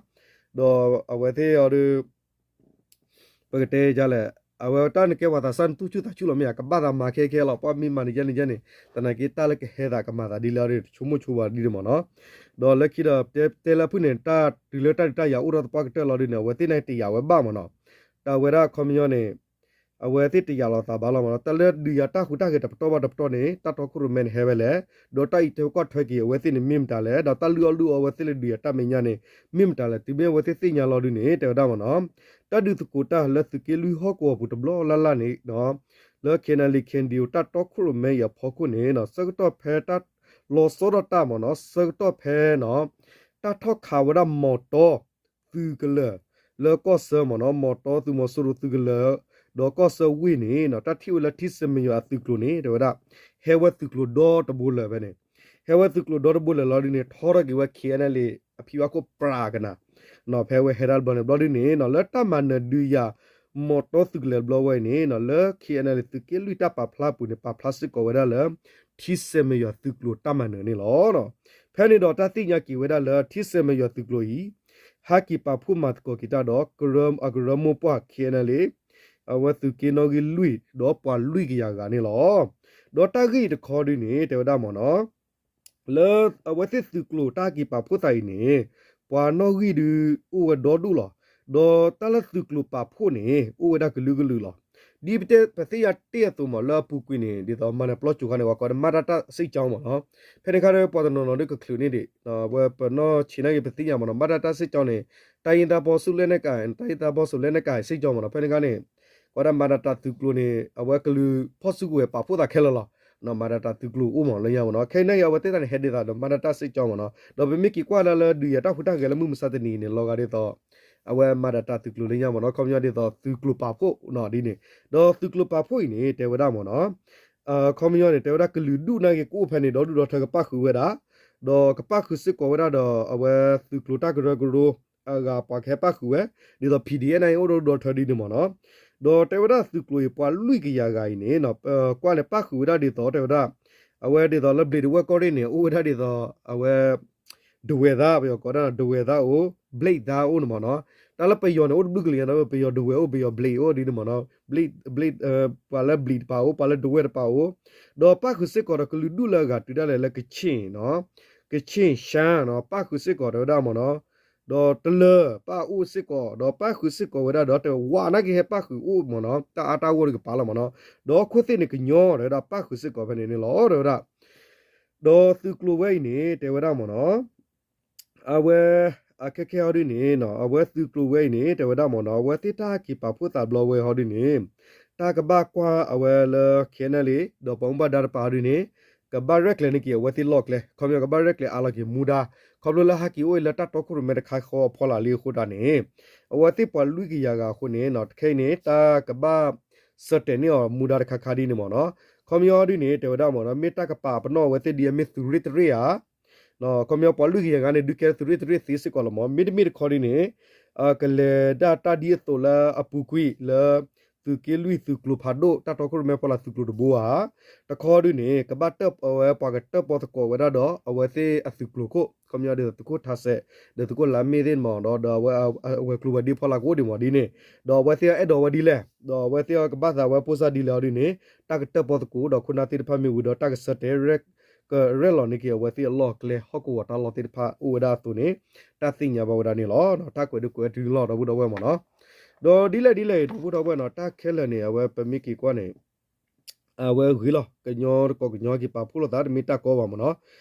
ဒီးအဝဲသ့ၣ်အီၤဒီး ပကတဲယလဲၣ် အဝဲတၢ်နကဲပှၤသးစၢ်နသူၣ်ဆူၣ်သးဆူၣ်လီၤမ့ၢ်ဧါ ကဘၣ်သးမၤခဲခဲလီၤ ပှၤမ့ၢ်မၤန့ၣ်ယဲန့ၣ်ယဲန့ၣ် သနာ်က့တၢ်လၢကဟဲသးကမၤသးဒ်လဲၣ်အီၤဒီး တဆိကမိၣ်ဆိဘၣ်ဒ်န့ၣ်မ့ၢ်နီၤ ဒီးလၢခံဒီးတဲလၢဖုၣ်န့ၣ် တၢ်တုၤလၢတၢ်ဒုးတၢ်ယၤအိၣ်ထီၣ်သပှၢ်ကတၢၢ်လီၤဒ်န့ၣ် အဝဲသ့ၣ်န့ၣ်တယာ်ဝဲဘၣ်မ့ၢ်နီၤ တၢ်ဝဲဒၣ်ခီပညီန့ၣ် အဝဲသ့ၣ်တယာ်လီၤသးဘၣ်လီၤမ့ၢ်နီၤ တၢ်လၢဒုးယၤတၢ်ဟူးတၢ်ဂဲၤတပတီၢ်ဘၣ်တပတီၢ်န့ၣ် တၢ်တီခိၣ်ရိၣ်မဲန့ၣ်ဟဲဝဲလဲၣ် ဒီးတၢ်အံးထွဲကွၢ်ထွဲက့ၤအဝဲသ့ၣ်န့ၣ်မ့ၢ်မတၤလဲၣ် ဒီးတၢ်လုၢ်အီၣ်လုၢ်အီအဝဲသ့ၣ်လၢဒုးယၤတၢ်မဲာ်ညါန့ၣ် မ့ၢ်မတၤလဲၣ် တုၤမ့ၢ်အဝဲသ့ၣ်သ့ၣ်ညါလီၤဒ်န့ၣ် တဲဝဲဒၣ်မ့ၢ်နီၤ တၢ်ဒုးသကိးတၢ်လၢသုးက့လွံၢ်ဟီၣ်ကဝီၤပူၤတဘျီလၢ်လၢ်န့ၣ် လၢ ခ့ၣ်အဲၣ်ယူၣ် ခ့ၣ်အဲၣ်ယူၣ် တၢ်တီခိၣ်ရိၣ်မဲအံၤအဖီခိၣ်န့ၣ် ဆၢကတီၢ်ဖဲတၢ်လီၤဆီဒၣ်တၢ်မ့ၢ်နီၤ ဆၢကတီၢ်ဖဲနီၤ တၢ်ထီၣ်ခးဝဲဒၣ်မီၤတီသုးကလၢၤ လၢကီၢ်ဆၢမ့ၢ်နီၤ မီၤတီသုးမီၤစိရိၤသုးကလၢၤ ဒီးကီၢ်ဆၢဝ့ၢ်န့ၣ်နီၤ တၢ်ထံၣ်ဝဲလၢထံဆဲးမဲာ်ယွၤအသုးကျိၤန့ၣ် တဲဝဲဒၣ် ဟဲဝဲသုးကျိၤဒီတဘိလၢၤဖဲန့ၣ် ဟဲဝဲသုးကျိၤဒီတဘိလၢၤလီၤဒ်န့ၣ် ထီထီၣ်က့ၤဝဲ ခ့ၣ်အဲၣ်ယူၣ် အဖံဘၣ်ခိၣ်ပြးကနၤ နီၤ ဖဲဝဲဟဲဒၣ်တဘျီန့ၣ် ဘျီဒ်န့ၣ်နီၤ လၢတၢ်မၤနၢၤဒုးယၤ မီတီသုးကလၢၤတဘျီဝဲအံၤန့ၣ် လၢ KNLA သုးက့လွံၢ်တၢ်ပာ်ဖျါအပူၤန့ၣ် ပာ်ဖျါစ့ၢ်ကီးဝဲဒၣ်လၢ ထံဆဲးမဲာ်ယီၤသုးကျိၤတၢ်မၤနၢၤန့ၣ်လီၤ. ဖဲန့ၣ်ဒီးတၢ်သ့ၣ်ညါက့ၤဝဲဒၣ်လၢ ထံဆဲးမဲာ်ယီၤသုးကျိၤအံၤ ဟးက့ၤပာ်ဖှိၣ်မၤသကိးက့ၤတၢ်ဒီး ကရၢ အကရၢမိၢ်ပှၢ် KNLA အဝဲသုးက့နီၣ်ဂံၢ်လွံၢ် ဒီးပှၤလွံၢ်ကယၤဂၤန့ၣ်လီၤ. ဒီးတၢ်ဂ့ၢ်တခီဒုန့ၣ် တဲဝဲဒၣ်မ့ၢ်နီၤ လၢအဝဲသ့ၣ်သုးကျိၤတၢ်ဟးက့ၤပာ်ဖှိၣ်သးအံၤန့ၣ် ပှၤနီၣ်ဂံၢ်ဒုးအိၣ်ဝဲဒီဒူၣ်လီၤ. ဒီးတၢ်လၢသုးကျိၤပာ်ဖှိၣ်န့ၣ် အိၣ်ဝဲဒၣ်ကလုာ်ကလုာ်လီၤ. ဒ်ပတဲပသ့ၣ်ညါတ့ၢ်အသိးမ့ၢ် လၢအပူၤကွံာ်န့ၣ် ဒ်သိးမၤနၢၤပျီကၠိၤခါန့ၣ် ပှၤကိးဒီး မတတ စစ်ကြောင်း မ့ၢ်နီၤ. ဖဲန့ၣ်ခါဒီး ပှၤတနီၤနီၤဒုးကချုးန့ၢ်ဒံး ဝဲပနီၢ်ဆံးနာ်က့ၤပသ့ၣ်ညါမ့ၢ်နီၤ မတတ စစ်ကြောင်း န့ၣ် တိုင်းရင်းသားပေါင်းစုလက်နက်ကိုင် တိုင်းရင်းသားပေါင်းစုလက်နက်ကိုင် စစ်ကြောင်း မ့ၢ်နီၤ. ဖဲန့ၣ်ခါန့ၣ် ကိးဒၣ် မတတ သုးကျိၤန့ၣ် အဝဲကလုာ်ဖီၣ်စုကဝဲၤပာ်ဖှိၣ်သးခဲလၢာ်လီၤ. မတတ သုးကျိၤအိၣ်မ့ၢ်လၢညါမ့ၢ်နီၤ. ခဲအံၤန့ၣ် အဝဲသ့ၣ်တဖၣ်န့ၣ် ဟဲဒ်သိးဒီး မတတ စစ်ကြောင်း မ့ၢ်နီၤ. ဒီးပမ့ၢ်က့ၤကွၢ်လၢလၢဒုးယၤတၢ်ဟူးတၢ်ဂဲၤလၢမုၢ်မဆါတနံၤအံၤန့ၣ် လီၤဂာ်ဒ်သိး အဝဲမတတ သုးကျိၤလၢညါမ့ၢ်နီၤ. ခီပညီဒ်သိးသုးကျိၤပာ်ဖှိၣ်နီၤဒ်န့ၣ် ဒီးသုးကျိၤပာ်ဖှိၣ်အံၤန့ၣ် တဲဝဲဒၣ်မ့ၢ်နီၤ ခီပညီန့ၣ် တဲဝဲဒၣ်ကလုာ်ဒူၣ်နာ်က့ၤကအိၣ်ဖဲန့ၣ် ဒီဒူၣ်ဒီထၢကပၣ်ဃုာ်ဝဲဒၣ် ဒီးကပၣ်ဃုာ်စ့ၢ်ကီးဝဲဒၣ်ဒီး အဝဲသုးကျိၤတၢ်ကရၢကရိ အဂၤပှၤကဟဲပၣ်ဃုာ်ဝဲ ဒ်သိး PDF န့ၣ် အိၣ်ဒီဒူၣ်ဒီထၢဒ်န့ၣ်မ့ၢ်နီၤ. ဒီးတဲဝဲဒၣ်သုးကျိၤအံၤ ပှၤလွံၢ်ကယၤဂၤအံၤန့ၣ် ကွၢ်လၢပၣ်ဃုာ်ဝဲဒၣ်ဒ်သိး တဲဝဲဒၣ် အဝဲဒ်သိးလၢဘျံးဒဝဲၢ်ကီၢ်ရ့ၣ်န့ၣ် အိၣ်ဝဲဒၣ်ဒ်သိး အဝဲ ဒဝဲၢ်သး ပယီၤကိးဒၣ် ဒဝဲၢ်သးအိၣ် ဘျံးသးအိၣ်န့ၣ်မ့ၢ်နီၤ. တၢ်လၢပယီၤန့ၣ် အိၣ်တဘျုးကလံၤညါဒီး ပယီၤဒဝဲၢ်အိၣ် ပယီၤဘျံးအိၣ်ဒ်န့ၣ်မ့ၢ်နီၤ. ပှၤလၢဘျံးတပၤအိၣ် ပှၤလၢဒဝဲၢ်တပၤအိၣ် ဒီးပၣ်ဃုာ်စ့ၢ်ကီးဒီးကလုာ်ဒူၣ်လၢအဂၤတုၤဒၣ်လဲာ်လၢကခ့ၣ်နီၤ ကခ့ၣ်ရှါနီၤ ပၣ်ဃုာ်စ့ၢ်ကီးတဲဝဲဒၣ်မ့ၢ်နီၤ. ဒီးတလၢၤပၣ်အိၣ်စ့ၢ်ကီး ဒီးပၣ်ဃုာ်စ့ၢ်ကီးဝဲဒၣ်ဒီး တဝးနာ်က့ၤဟဲပၣ်ဃုာ်အိၣ်မ့ၢ်နီၤ တၢ်အါတၢ်ဂီၢ်တကပၤလီၤမ့ၢ်နီၤ. ဒီးခိၣ်သ့ၣ်န့ၣ်ကညီ တဲဝဲဒၣ်ပၣ်ဃုာ်စ့ၢ်ကီးဖဲန့ၣ်န့ၣ်လီၤ တဲဝဲဒၣ်. ဒီးသုးကျိၤဝဲအံၤန့ၣ် တဲဝဲဒၣ်မ့ၢ်နီၤ အဝဲ အခဲခဲအံၤဒ်န့ၣ် အဝဲသုးကျိၤဝဲအံၤန့ၣ် တဲဝဲဒၣ်မ့ၢ်နီၤ အဝဲသ့ၣ်တၢ်ဟးက့ၤပာ်ဖှိၣ်သးဘျီဝဲဟီဒ်န့ၣ် တၢ်ကဘၣ်ကွၢ်အဝဲလၢ ခဲနဲလံ ဒီးပှၤမူဘၣ်ဒါတပၤဟီဒ်န့ၣ် ကဘၣ်ရဲၣ်ကျဲၤန့ၢ်က့ၤအဝဲသ့ၣ်လီၢ်ကျဲ ခီပညီကဘၣ်ရဲၣ်ကျဲၤအါလီၤက့ၤမူဒါ ခီဖျိလၢဟးက့ၤအိၣ်လၢတၢ်တီခိၣ်ရိၣ်မဲတခါဃီအဖီလာ်လံအဃိတၢ်န့ၣ် အဝဲသ့ၣ်ပှၤလွံၢ်ကယၤဂၤအဃိန့ၣ် ခဲအံၤန့ၣ် တၢ်ကဘၣ်ဆၢတဲာ်န့ၢ်အီၤမူဒါတခါခါဒ်န့ၣ်မ့ၢ်နီၤ. ခီပညီဒ်န့ၣ် တဲဝဲဒၣ်မ့ၢ်နီၤ မ့ၢ်တၢ်ကပာ်ပနီၣ်အဝဲသ့ၣ်ဒ်အမ့ၢ်သုးရ့ၣ်တရ့ၣ်ဧါ. ခီပညီပှၤလွံၢ်ကယၤဂၤန့ၣ် ဒုးကဲသုးရ့ၣ်တရ့ၣ်သ့စ့ၢ်ကီးလီၤမ့ၢ် မ့တမ့ၢ်တခီဒ်န့ၣ် ကလဲၤဒၣ်တၢ်ဒ်အသိးလၢအပူၤကွံာ်လၢ သုးက့လွံၢ်သုးကျိၤဖးဒိၣ် တၢ်တီခိၣ်ရိၣ်မဲဖီလာ်သုးကျိၤတဘိဧါ. တခီဒ်န့ၣ် ကဘၣ်တၢၣ်ဝဲပှၤကတၢၣ်ပီသကိးဝဲဒၣ်ဒီးအဝဲသ့ၣ်အသုးကျိၤခိၣ် ခီပညီဒ်သိးသုးခိၣ်ထးစဲး ဒီးသုးခိၣ်လါမ့ၢ်သ့ၣ်မ့ၢ်ဒီး ဒီးအဝဲအဝဲၤကျိၤဝဲၤဒ့ဖီလာ်ကအိၣ်ဒံးမ့ၢ်ဒ်န့ၣ် ဒီးအဝဲသ့ၣ်အအဲၣ်ဒိးဝဲဒ်လဲၣ် ဒီးအဝဲသ့ၣ်အကဘၣ်သးဝဲဖိစၢ်ဒ်လဲၣ်အီၤဒ်န့ၣ် တၢ်ကတၢၣ်ပီသကိးဒီးခိၣ်နၢ်သ့ၣ်တဖၣ်မ့ၢ်ဝံၤဒီးတၢ်ကဆၢတဲာ် ကရဲၣ်လီၤန့ၢ်က့ၤအဝဲသ့ၣ်အလီၢ်အကျဲဟီၣ်ကဝီၤတၢ်လီၢ်သ့ၣ်တဖၣ်အိၣ်ဝဲဒၣ်အသိးန့ၣ် တၢ်သ့ၣ်ညါဘၣ်ဝဲဒၣ်န့ၣ်လီၤ. တၢ်ကွဲးဒိကွဲးတုၤလီၤဒီပုၢ်ဒီဝဲၢ်မ့ၢ်နီၤ. ဒီးဒ်လဲၣ်ဒ်လဲၣ်ဒီပုၢ်ဒီဝဲၢ်နီၤ တၢ်ခဲလၢာ်န့ၣ် အဝဲပမ့ၢ်က့ၤကွၢ်န့ၣ် အဝဲဂ့ၤလီၤ ကညီတကီၢ်ကညီက့ၤပာ်ဖှိၣ်လိာ်သးတမ့ၢ်တၢ်ကီဘၣ်မ့ၢ်နီၤ.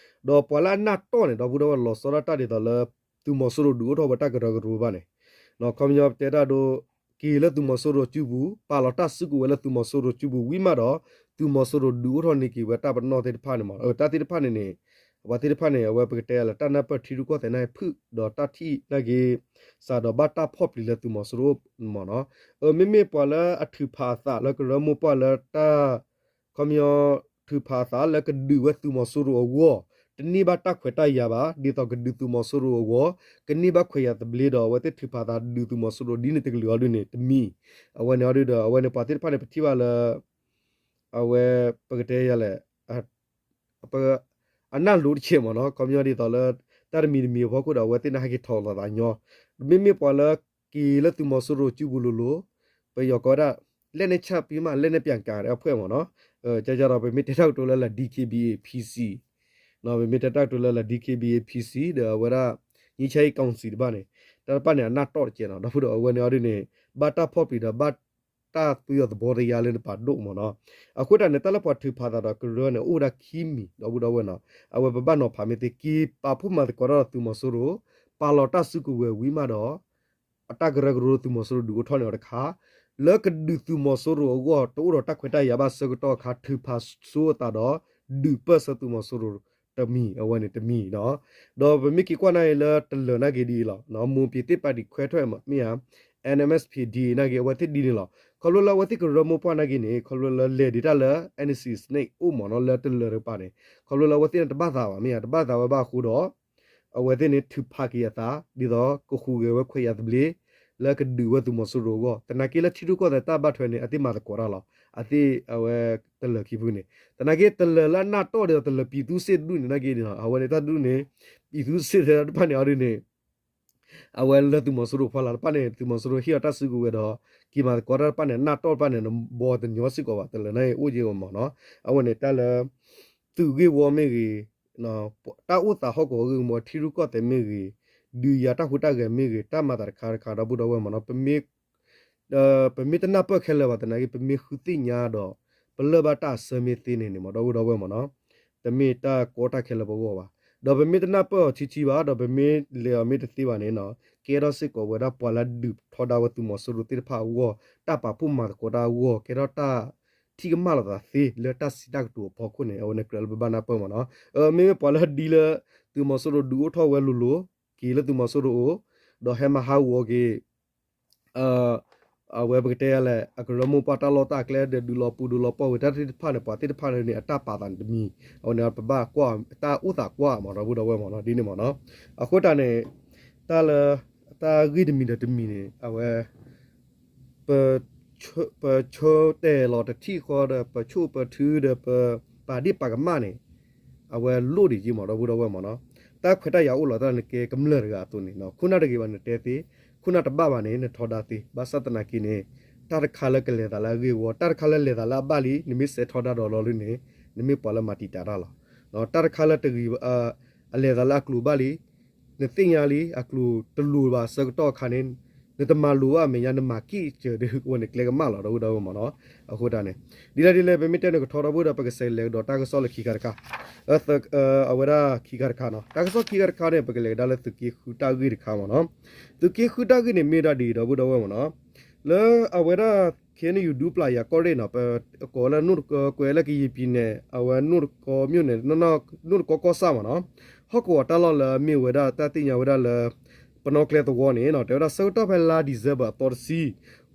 ဒီးပှၤလၢအနၢ်တီၢ်န့ၣ် ဒီပုၢ်ဒီဝဲၢ်လီၤဆီဒၣ်တၢ်ဒ်သိးလၢ သုးမီၤစိရိၤဒုးအိၣ်ထီၣ်ဝဲတၢ်ကရၢကရိဘၣ်န့ၣ် ခီပညီတဲတၢ်ဒိ က့ၤလၢသုးမီၤစိရိၤစုပူၤ ပာ်လီၤတၢ်စုကဝဲၤလၢသုးမီၤစိရိၤစုပူၤဝံၤမးဒီး သုးမီၤစိရိၤဒုးအိၣ်ထီၣ်န့ၢ်က့ၤဝဲတၢ်ပနီၣ်သ့ၣ်တဖၣ်န့ၣ်မ့ၢ် တၢ်သ့ၣ်တဖၣ်န့ၣ်န့ၣ် အဝဲသ့ၣ်တဖၣ်န့ၣ် အဝဲပကတဲလၢတၢ်နၢ်ပၢၢ်ထံရူၢ်ကီၢ်သဲးန့ၣ်ဖုၣ်ဒီးတၢ်ထံၣ်န့ၢ်က့ၤ စးဒီးဘၣ်တၢ်ဖီၣ်ပျံၤလၢသုးမီၤစိရိၤမ့ၢ်နီၤ. မ့မ့ၢ်ပှၤလၢအထုးဖးအသးလၢကရၢမိၢ်ပှၢ်လၢတၢ် ခီပညီ ထုးဖးအသးလၢကဒုးဝဲသုးမီၤစိရိၤအဂီၢ် တန့ၢ်ဘၣ်တၢ်ခွဲးတၢ်ယာ်ဘၣ် ဒ်သိးကဒုးသုးမီၤစိရိၤအဂီၢ် ကန့ၢ်ဘၣ်ခွဲးယာ်သဘျ့ဒီး အဝဲသ့ၣ်ထုးဖးအသးဒုးသုးမီၤစိရိၤဒ်န့ၣ်တကလုာ်အီၤဒ်န့ၣ် တမံၤ အဝဲန့ၣ်အီၤဒုးဒီး အဝဲန့ၣ်ပှၤသ့ၣ်တဖၣ်န့ၣ် ပထံၣ်ဘၣ်လၢ အဝဲ ပကတဲယၤလဲၣ် အနၢ်လိၤတဆဲးမ့ၢ်နီၤ ခီပညီဒ်သိးလၢ တၢ်တမံၤတမံၤအဖီခိၣ်ဒီး အဝဲသ့ၣ်န့ၣ်ဟဲက့ၤထီၣ်လိာ်သးညီ မ့မ့ၢ်ပှၤလၢက့ၤလၢသုးမီၤစိရိၤစုပူၤလိၤလိၤ ပယီၤကိးဝဲဒၣ် လက်နက်ချပြီးမှ လက်နက်ပြန်ကိုင်အဖွဲ့မ့ၢ်နီၤ ကကဒီး ပမ့ၢ်တဲတၢ်ကတိၤလၢလၢ DKBA PC ပမ့ၢ်တဲတၢ်ကတိၤလၢလၢ DKBA PC ဒီးအဝဲဒၣ် ငြိမ်းချမ်းရေးကောင်စီ တဖၣ်န့ၣ် တၢ်တဖၣ်န့ၣ် အနၢ်တီၢ်တကဲးနီၤ ဒီပုၢ်ဒီးအဝဲန့ၣ်အီၤဒ်န့ၣ် ဘၣ်တၢ်ဖီၣ်ပျံၤဒီးဘၣ် တၢ်သူယီၤသဘီတယါလၢနပာ်ဒိၣ်မ့ၢ်နီၤ အဃိတၢ်န့ၣ် တၢ်လၢပှၤထုးဖးသးဒီးကရၢန့ၣ် အိၣ်ဝဲဒၣ်ခံမံၤ ဒီပုၢ်ဒီဝဲၢ်နီၤ အဝဲပဘၣ်နီၤဖးမ့ၢ်သ့ က့ၤပာ်ဖှိၣ်မၤသကိးတၢ်ဒီးသုးမီၤစိရိၤ ပာ်လီၤတၢ်စုကဝဲၤဝံၤမးဒီး အတၢ်ကရၢကရိသုးမီၤစိရိၤဒုးအိၣ်ထီၣ်န့ၢ်အီၤတခါ လၢကဒုးသုးမီၤစိရိၤအဂီၢ် တအိၣ်ဒီးတၢ်ခွဲးတၢ်ယာ်ဘၣ်ဆၢကတီၢ်အခါ ထုးဖးဆိအသးဒီး ဒုးပၢၢ်ဆၢသုးမီၤစိရိၤတမံၤ အဝဲန့ၣ်တမံၤနီၤ ဒီးပမ့ၢ်က့ၤကွၢ်နာ်က့ၤလၢတလၢၤနာ်က့ၤဒ်အံၤလီၤ မွန်ပြည်သစ်ပါတီခွဲထွက်မ့ၢ်ဧါ NMSP-D နာ်က့ၤ အဝဲသ့ၣ်ဒ်န့ၣ်လီၤ ခီဖျိလၢအဝဲသ့ၣ်ကရၢမိၢ်ပှၢ်နာ်က့ၤန့ၣ် ခီဖျိလၢလဲၤဒံးတၢ်လၢ NCA စနစ်အိၣ်မ့ၢ်နီၤ လၢတလၢၤတကပၤန့ၣ် ခီဖျိလၢအဝဲသ့ၣ်န့ၣ်တဘၣ်သးဘၣ်မ့ၢ်ဧါ တဘၣ်သးဝဲဘၣ်အဃိဒီး အဝဲသ့ၣ်န့ၣ်ထုးဖးက့ၤအသး ဒ်သိးကဟူးဂဲၤဝဲခွဲးယာ်သဘျ့ လၢကဒုးဝဲသုးမီၤစိရိၤအဂီၢ်, သနာ်က့လၢထံရူၢ်ကီၢ်သဲးတၢ်ဘၣ်ထွဲန့ၣ် အသ့ၣ်မၤသကိးတၢ်လီၤ. အသ့ၣ်အဝဲတလၢာ်ခံဖုန့ၣ်, သနာ်က့တလၢာ်လၢအနၢ်တီၢ်ဒီးတလၢာ်ပံၤသူစ့ၣ်တဒူၣ်န့ၣ် နာ်က့န့ၣ်လီၤ. အဝဲန့ၣ်တၢ်ဒူၣ်န့ၣ် ပံၤသူစ့ၣ်သ့ၣ်တဖၣ်န့ၣ်အီၤဒ်န့ၣ် အဝဲလၢသုးမီၤစိရိၤဖီလာ်တဖၣ်န့ၣ် သုးမီၤစိရိၤဟ့ၣ်အီၤတၢ်စုကဝဲၤဒီး က့ၤမၤသကိးတၢ်တဖၣ်န့ၣ် နၢ်တီၢ်တဖၣ်န့ၣ် ဘီတညီစ့ၢ်ကီးဘၣ်, တလၢာ်န့ၣ်အိၣ်က့ၤဝဲမ့ၢ်နီၤ. အဝဲန့ၣ်တၢ်လၢ သုးဂ့ၢ်ဝီမ့ၢ်ဂ့ၤ, တၢ်အိၣ်သးဟီၣ်ကဝီၤဂ့ၢ်ဝီ ထံရူၢ်ကီၢ်သဲးမ့ၢ်ဂ့ၤ, ဒုးယၤတၢ်ဟူးတၢ်ဂဲၤမ့ၢ်ဂ့ၤ, တၢ်မၤသးတခါတခါ ဒီပုၢ်ဒီဝဲၢ်မ့ၢ်နီၤ ပမ့ၢ်တနၢ်ပၢၢ်ခဲလၢာ်ဘၣ်သနာ်က့ ပမ့ၢ်ဃုသ့ၣ်ညါဒီး ပလၢၢ်ဘၣ်တၢ်အဆၢမ့ၢ်သ့န့ၣ်န့ၣ်မ့ၢ်ဒီပုၢ်ဒီဝဲၢ်မ့ၢ်နီၤ, တမ့ၢ်တၢ်ကီတၢ်ခဲလၢာ်ပဂီၢ်ဘၣ်. ဒီးပမ့ၢ်တနၢ်ပၢၢ်အီၤဆံးဆံးဘၣ် ဒီးပမ့ၢ်လဲၤအီၤမ့ၢ်တသ့ဘၣ်န့ၣ်နီၤ, ကဲထီၣ်စ့ၢ်ကီးဝဲဒၣ်ပှၤလၢဒုးထီဒါဝဲသုးမီၤစိရိၤသ့ၣ်တဖၣ်အဂီၢ်, တၢ်ပာ်ဖှိၣ်မၤသကိးတၢ်အဂီၢ် ကဲထီၣ်တၢ်ထံၣ်ကမၣ်လိာ်သးသ့လၢတၢ်စံးတၢ်ကတိၤအဖီခိၣ်န့ၣ် အဝဲန့ၣ်ကြၢးလၢပဘၣ်နၢ်ပၢၢ်မ့ၢ်နီၤ. မ့မ့ၢ်ပှၤလၢဒ်လၢ သုးမီၤစိရိၤဒုးအိၣ်ထီၣ်ဝဲလိၤလိၤ က့ၤလၢသုးမီၤစိရိၤအိၣ်, ဒီးဟဲမၤဟးဂီၤက့ၤ အဝဲပကတဲလဲၣ် အကရၢမိၢ်ပှၢ်တၢ်လီၢ်တၢ်ကျဲဒီး ဒုးလီၤပူၤဒုးလီၤပှီၢ်ဝံၤ တၢ်သ့ၣ်တဖၣ်န့ၣ် ပှၤသ့ၣ်တဖၣ်န့ၣ် အတၢ်ပာ်သးန့ၣ်တမံၤ, အဝဲန့ၣ်ပဘၣ်ကွၢ် တၢ်အိၣ်သးကွၢ်မ့ၢ်ဒီပုၢ်ဒီဝဲၢ်မ့ၢ်နီၤ ဒ်န့ၣ်မ့ၢ်နီၤ. အဃိတၢ်န့ၣ် တၢ်လၢ တၢ်ဂ့ၢ်တမံၤဒီးတမံၤန့ၣ် အဝဲ ပဆၢတဲာ်လီၤတထံၣ်ဃီဒီး ပဆိၣ်ပထုဒီး ပပာ်ဒ့ၣ်ပာ်ကမၣ်န့ၣ် အဝဲလိၣ်ဒံးက့မ့ၢ်ဒီပုၢ်ဒီဝဲၢ်မ့ၢ်နီၤ. တၢ်ခွဲးတၢ်ယာ်အိၣ်လီၤတၢ်န့ၣ်ကဲကမျၢၢ်တဂၤအသိးန့ၣ် ခိၣ်နၢ်တဂ့ၤဘၣ်န့ၣ်တဲသ့, ခိၣ်နၢ်တဘၣ်ဘၣ်န့ၣ် နထီဒါသ့, ဘၣ်ဆၣ်သနာ်က့န့ၣ် တၢ်တခါလၢကလဲၤသးလၢအဂ့ၢ်အဝီ တၢ်တခါလၢလဲၤသးလၢအဘၣ်လံ နမ့ၢ်စဲးထီဒါဒီးလီၤလံန့ၣ် နမ့ၢ်ပှၤလၢမၤတံာ်တာ်တၢ်လီၤ. တၢ်တခါလၢတဂ့ၤ အလဲၤသးလၢအကျိၤဘၣ်လံ, နသ့ၣ်ညါလံ အကျိၤတလိၤဘၣ်ဆၢကတီၢ်အခါန့ၣ် နတမၤလိၤဘၣ်အမဲာ်ညါ နမၤက့ၣ်စၢၤဒီး အဝဲန့ၣ်ကျဲကမၣ်လီၤ ဒီပုၢ်ဒီဝဲၢ်မ့ၢ်နီၤ. အဃိတၢ်န့ၣ် ဒ်လဲၣ်ဒ်လဲၣ် ပမ့ၢ်တဲန့ၣ်ကထီဒီပုၢ်ဒီး ပကစးလဲၤကဒီးတၢ်ကစီၣ်လၢခံခါတခါ အဝဲဒၣ်ခံခါတခါနီၤ. တၢ်ကစီၣ်ခံခါတခါန့ၣ် ပကလဲၤကဒါလၢသုးက့ဃုတၢ်ဂ့ၢ်တခါမ့ၢ်နီၤ. သုးက့ဃုတၢ်ဂ့ၢ်န့ၣ် မ့ၢ်ဝဲဒၣ်ဒ်အံၤ ဒီပုၢ်ဒီဝဲၢ်မ့ၢ်နီၤ. လၢအဝဲဒၣ် ခ့ၣ်အဲၣ်ယူၣ် ဒူပျၢ်ယၤကီၢ်ရ့ၣ်နီၤ, ပကိးလၢနိၣ်တကီ ကွဲးလၢကယံၤပံၤနဲၣ် အဝဲနိၣ်တကီမ့ၢ်န့ၣ် နိၣ်တကီကီၢ်ဆၣ်မ့ၢ်နီၤ, ဟီၣ်ကဝီၤတၢ်လီၢ်လၢအမ့ၢ်ဝဲဒၣ်တၢ်သ့ၣ်ညါဝဲဒၣ်လၢ ပနီၣ်ကျဲသဝီန့ၣ် တဲဝဲဒၣ်ဆၢကတီၢ်ဖဲလါဒံၣ်စဲဘၢၣ်အသီတဆံ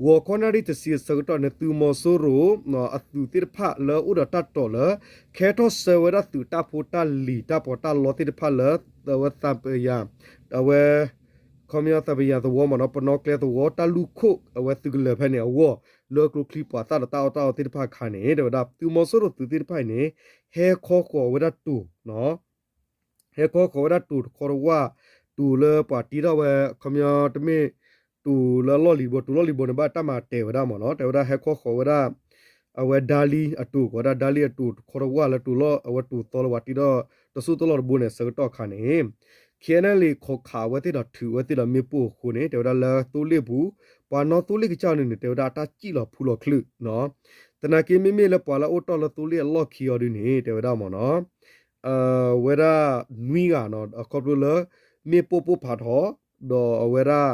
ဂီၤခီနၣ်ရံၣ်တဆံအဆၢကတီၢ်န့ၣ် သုးမီၤစိရိၤ အသုးသ့ၣ်တဖၣ်လၢအိၣ်ဒီးတၢ်တိာ်လၢ ခဲထီၣ်ဆှၢဝဲဒၣ်သုးတၢ်ဖိတၢ်လံၤတၢ်ပီးတၢ်လီသ့ၣ်တဖၣ်လၢ အဝဲသးပယၤ အဝဲ ခီပညီသးပယၤသဝီမ့ၢ်နီၤ ပနီၣ်ကျဲသဝီတၢ်လူၢ်ခိၣ် အဝဲသုးကလၢၤဖဲန့ၣ်အဂီၢ် လၢကျိချံမျိာ်သၣ်ဒီးတၢ်အီၣ်တၢ်အီသ့ၣ်တဖၣ်အခါန့ၣ် တဲဝဲဒၣ် သုးမီၤစိရိၤသုးသ့ၣ်တဖၣ်အံၤန့ၣ် ဟဲခီဃီၤဝဲဒၣ်တိၤ ဟဲခီဃီၤဝဲဒၣ်တိၤတခီတဝၢ် တိၤလၢပှၤတ့ထီၣ်ဝဲ ခီပညီတမ့ၢ် တိၤလၢအလီၢ်လံၤတဘိ တိၤလီၢ်လံၤတဘိန့ၣ် ဘၣ်တၢ်မၤတဲာ်ဝဲဒၣ်မ့ၢ်နီၤ တဲဝဲဒၣ်ဟဲခီဃီၤဝဲဒၣ် အဝဲဒါလံအတိၤ ကိးဝဲဒၣ်ဒါလံအတိၤတခီတဝၢ်လၢတိၤလီၢ် အဝဲတိၤသီလၢပှၤတ့ထီၣ်တစိၢ်တလီၢ်တဘိန့ၣ် ဆၢကတီၢ်အခါန့ၣ် ခ့ၣ်အဲၣ်ယူၣ် ခိးခးအဝဲသ့ၣ်ဒီးထုးအဝဲသ့ၣ်ဒီးမ့ၣ်ပိၢ်အဃိန့ၣ် တဲဝဲဒၣ်လၢသိလ့ၣ်ပူၤ ပှၤနီၣ်သိလ့ၣ်ကစၢ်န့ၣ်န့ၣ် တဲဝဲဒၣ်အတၢ်စံၣ်လီၤဖူလီၤချုးနီၤ သနာ်က့မ့မ့ၢ်လၢပှၤလၢအအိၣ်တီၢ်လၢသိလ့ၣ်အလီၢ်ခံအီၤဒ်န့ၣ် တဲဝဲဒၣ်မ့ၢ်နီၤ အဝဲဒၣ်နွံဂၤနီၤ အခီဖျိလၢ မ့ၣ်ပိၢ်ပိၢ်ဖးထီၣ် ဒီးအဝဲဒၣ်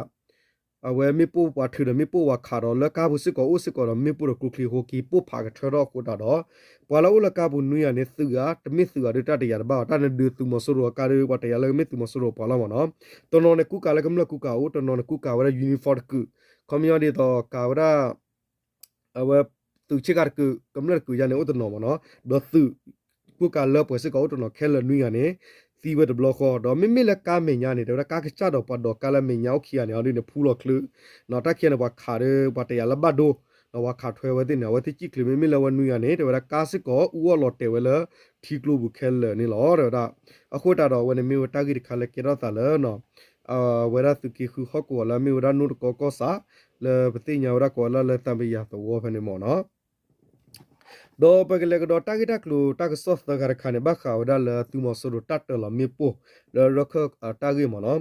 အဝဲမ့ၣ်ပိၢ်ပှၤထုးဒီးမ့ၣ်ပိၢ်ပှၤခးဒီးလၢကါပူၤစ့ၢ်ကီးအိၣ်စ့ၢ်ကီးဒီးမ့ၣ်ပိၢ်ဒီးကျိချံအဃိ က့ၤပိၢ်ဖးကထၢထီၣ်အဃိတၢ်ဒီး ပှၤလၢအိၣ်လၢကါပူၤနွံဂၤန့ၣ် သုးဂၤ တမ့ၢ်သုးဂၤဒုးတၢ်တယာ်တဘၣ်ဘၣ် တၢ်န့ၣ်ဒုးသုးမီၤစိရိၤအကါဒုး ပှၤတယာ်လၢမ့ၢ်သုးမီၤစိရိၤပှၤလီၤမ့ၢ်နီၤ တနီၤန့ၣ်ကူကၤလၢကမျၢၢ်ကူကၤအိၣ် တနီၤန့ၣ်ကူကၤဝဲဒၣ် uniform တကုာ် ခီပညီဒ်သိးကၤဝဲဒၣ် အဝဲ သုးဆ့ကၤတကုာ် ကမျၢၢ်တကုာ်ယါန့ၣ်အိၣ်တနီၤမ့ၢ်နီၤ ဒီးသုး ကူကၤလၢပှဲၤစ့ၢ်ကီးအိၣ်တနီၤခဲလၢာ်နွံဂၤန့ၣ် သံဝဲတဘျီဃီ ဒီးမ့မ့ၢ်လၢကါမဲာ်ညါန့ၣ် တဲဝဲဒၣ်ကါကစၢ်ဒီးပှၤဒိးကါလၢမဲာ်ညါအိၣ်ခံဂၤန့ၣ် အီၤဒ်န့ၣ်ဖူလီၤချုး တၢ်ခံဂၤန့ၣ် ပှၤခးဒီး ပှၤတယာ်လၢဘၣ်ဒိ ဒီးပှၤခးထွဲဝဲသ့ၣ်န့ၣ် အဝဲသ့ၣ်စံၣ်ချုးမ့မ့ၢ်လၢအဝဲနွံဂၤန့ၣ် တဲဝဲဒၣ်ကါစ့ၢ်ကီးအူအီၣ်လီၤတဲာ်ဝဲလၢ ထံကျိပူၤခဲလၢာ်န့ၣ်လီၤ တဲဝဲဒၣ် အဃိတၢ်ဒီးအဝဲန့ၣ်မ့ၢ်ဝဲတၢ်ဂ့ၢ်တခါလၢကဲထီၣ်သးလၢ အဝဲဒၣ်သုးက့ဃုဟီၣ်ကဝီၤလၢအမ့ၢ်ဝဲဒၣ်နိၣ်တကီကီၢ်ဆၣ် လၢပသ့ၣ်ညါဝဲဒၣ်ကိးလၢလၢသးပယၤသဝီဖဲန့ၣ်မ့ၢ်နီၤ ဒီးပကလဲၤကဒီးတၢ်ဂ့ၢ်တၢ်ကျိၤတၢ်ကစီၣ်သၢခါတခါန့ၣ် ဘၣ်ဃးဝဲဒၣ်လၢသုးမီၤစိရိၤတၢ်တၢၤလီၤမ့ၣ်ပိၢ် လၢရၢ်ခၢၣ်တၢ်ဂ့ၢ်မ့ၢ်နီၤ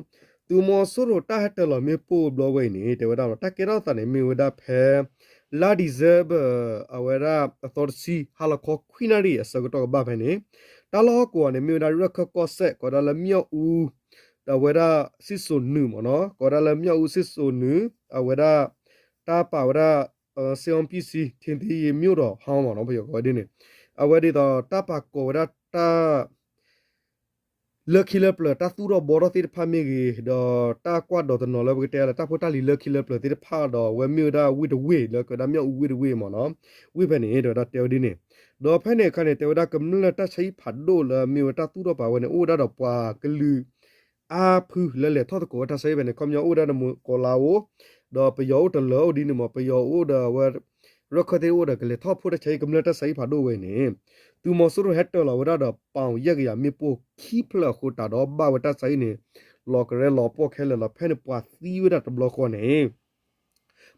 သုးမီၤစိရိၤတၢ်ဟဲတၢၤလီၤမ့ၣ်ပိၢ်ဘျီဝဲအံၤန့ၣ် တဲဝဲဒၣ်တၢ်ကဲထီၣ်သးန့ၣ်မ့ၢ်ဝဲဒၣ်ဖဲ လါဒံၣ်စဲဘၢၣ် အဝဲဒၣ်အသီတဆံ ဟါလီၤခီခွံနၣ်ရံၣ်အဆၢကတီၢ်ကဘၣ်ဖဲန့ၣ် တၢ်လီၢ်ဟီၣ်ကဝီၤန့ၣ် မ့ၢ်ဝဲဒၣ်ရၢ်ခၢၣ်ကီၢ်စဲၣ် ကိးဝဲဒၣ်လၢ မၠီၣ်အူ အဝဲဒၣ်စံၣ်စိၤနုာ်မ့ၢ်နီၤ ကိးဝဲဒၣ်လၢမၠီၣ်အူစံၣ်စိၤနုာ် အဝဲဒၣ် တၢ်ပာ်ဝဲဒၣ် စ့အီပံၣ်စံ ထ့သ့ယ့မၠိၣ်ဒီးဟီမ့ၢ်နီၤ ပယီၤကိးဝဲဒ်န့ၣ် အဝဲဒ်သိးတၢ်ပာ်ကိးဝဲဒၣ်တၢ် လၢခံလၢပျၢၤ တၢ်သူၣ်ထီၣ်ဘှီထီၣ်သ့ၣ်တဖၣ်မ့ၢ်ဂ့ၤ ဒီးတၢ်ကွၢ်ဒီးတနီၤလၢပကတဲလၢတၢ်ဖိတၢ်လံၤလၢခံလၢပျၢၤသ့ၣ်တဖၣ်ဒီး အဝဲမ့ၢ်ဝဲဒၣ်ဝ့ၢ်တဝ့ၢ်လၢကဝဲဒၣ်မၠီၣ်အူဝ့ၢ်တဝ့ၢ်မ့ၢ်နီၤ ဝ့ၢ်ဖဲန့ၣ် တဲဝဲဒၣ်တဲဝဲဒ်န့ၣ် ဒီးဖဲန့ၣ်အခါန့ၣ် တဲဝဲဒၣ်ကမျၢၢ်တၢ်ဆါဟံၣ်ဖးဒိၣ်လၢမ့ၢ်ဝဲတၢ်သူၣ်ထီၣ်ပာ်ဝဲန့ၣ် အိၣ်ဝဲဒၣ်ဒီးပှၤကလုာ် အါဖုလၢလဲၤထီၣ်သကိးဝဲတၢ်ဆါဟံၣ်ဖဲန့ၣ် ခီပညီအိၣ်ဝဲဒၣ်နမူကီၤလါအိၣ် ဒီးပယီၤအိၣ်တလၢအိၣ်ဒ်န့ၣ်မး ပယီၤအိၣ်ဒီးအဝဲ ရၢၢ်ခၢၣ်သ့ၣ်အိၣ်ဒီးကလဲၤထီၣ်ဖှိၣ်တၢ်ဆါဟံၣ် ကမျၢၢ်တၢ်ဆါဟံၣ်ဖးဒိၣ်ဝဲန့ၣ် သုးမီၤစိရိၤဟဲတၢၤလီၤဝဲဒၣ်ဒီး ပီၣ်ယဲၢ်ကယၤမ့ၣ်ပိၢ်ခံဖျၢၣ်အဃိ တၢ်ဒီးဘၣ်ဝဲတၢ်ဆါဟံၣ်န့ၣ် လီၤကရဲလီၤပှီၢ်ခဲလၢာ်လီၤ. ဖဲန့ၣ်ပှၤသံဝဲဒၣ်တဘျီဃီန့ၣ်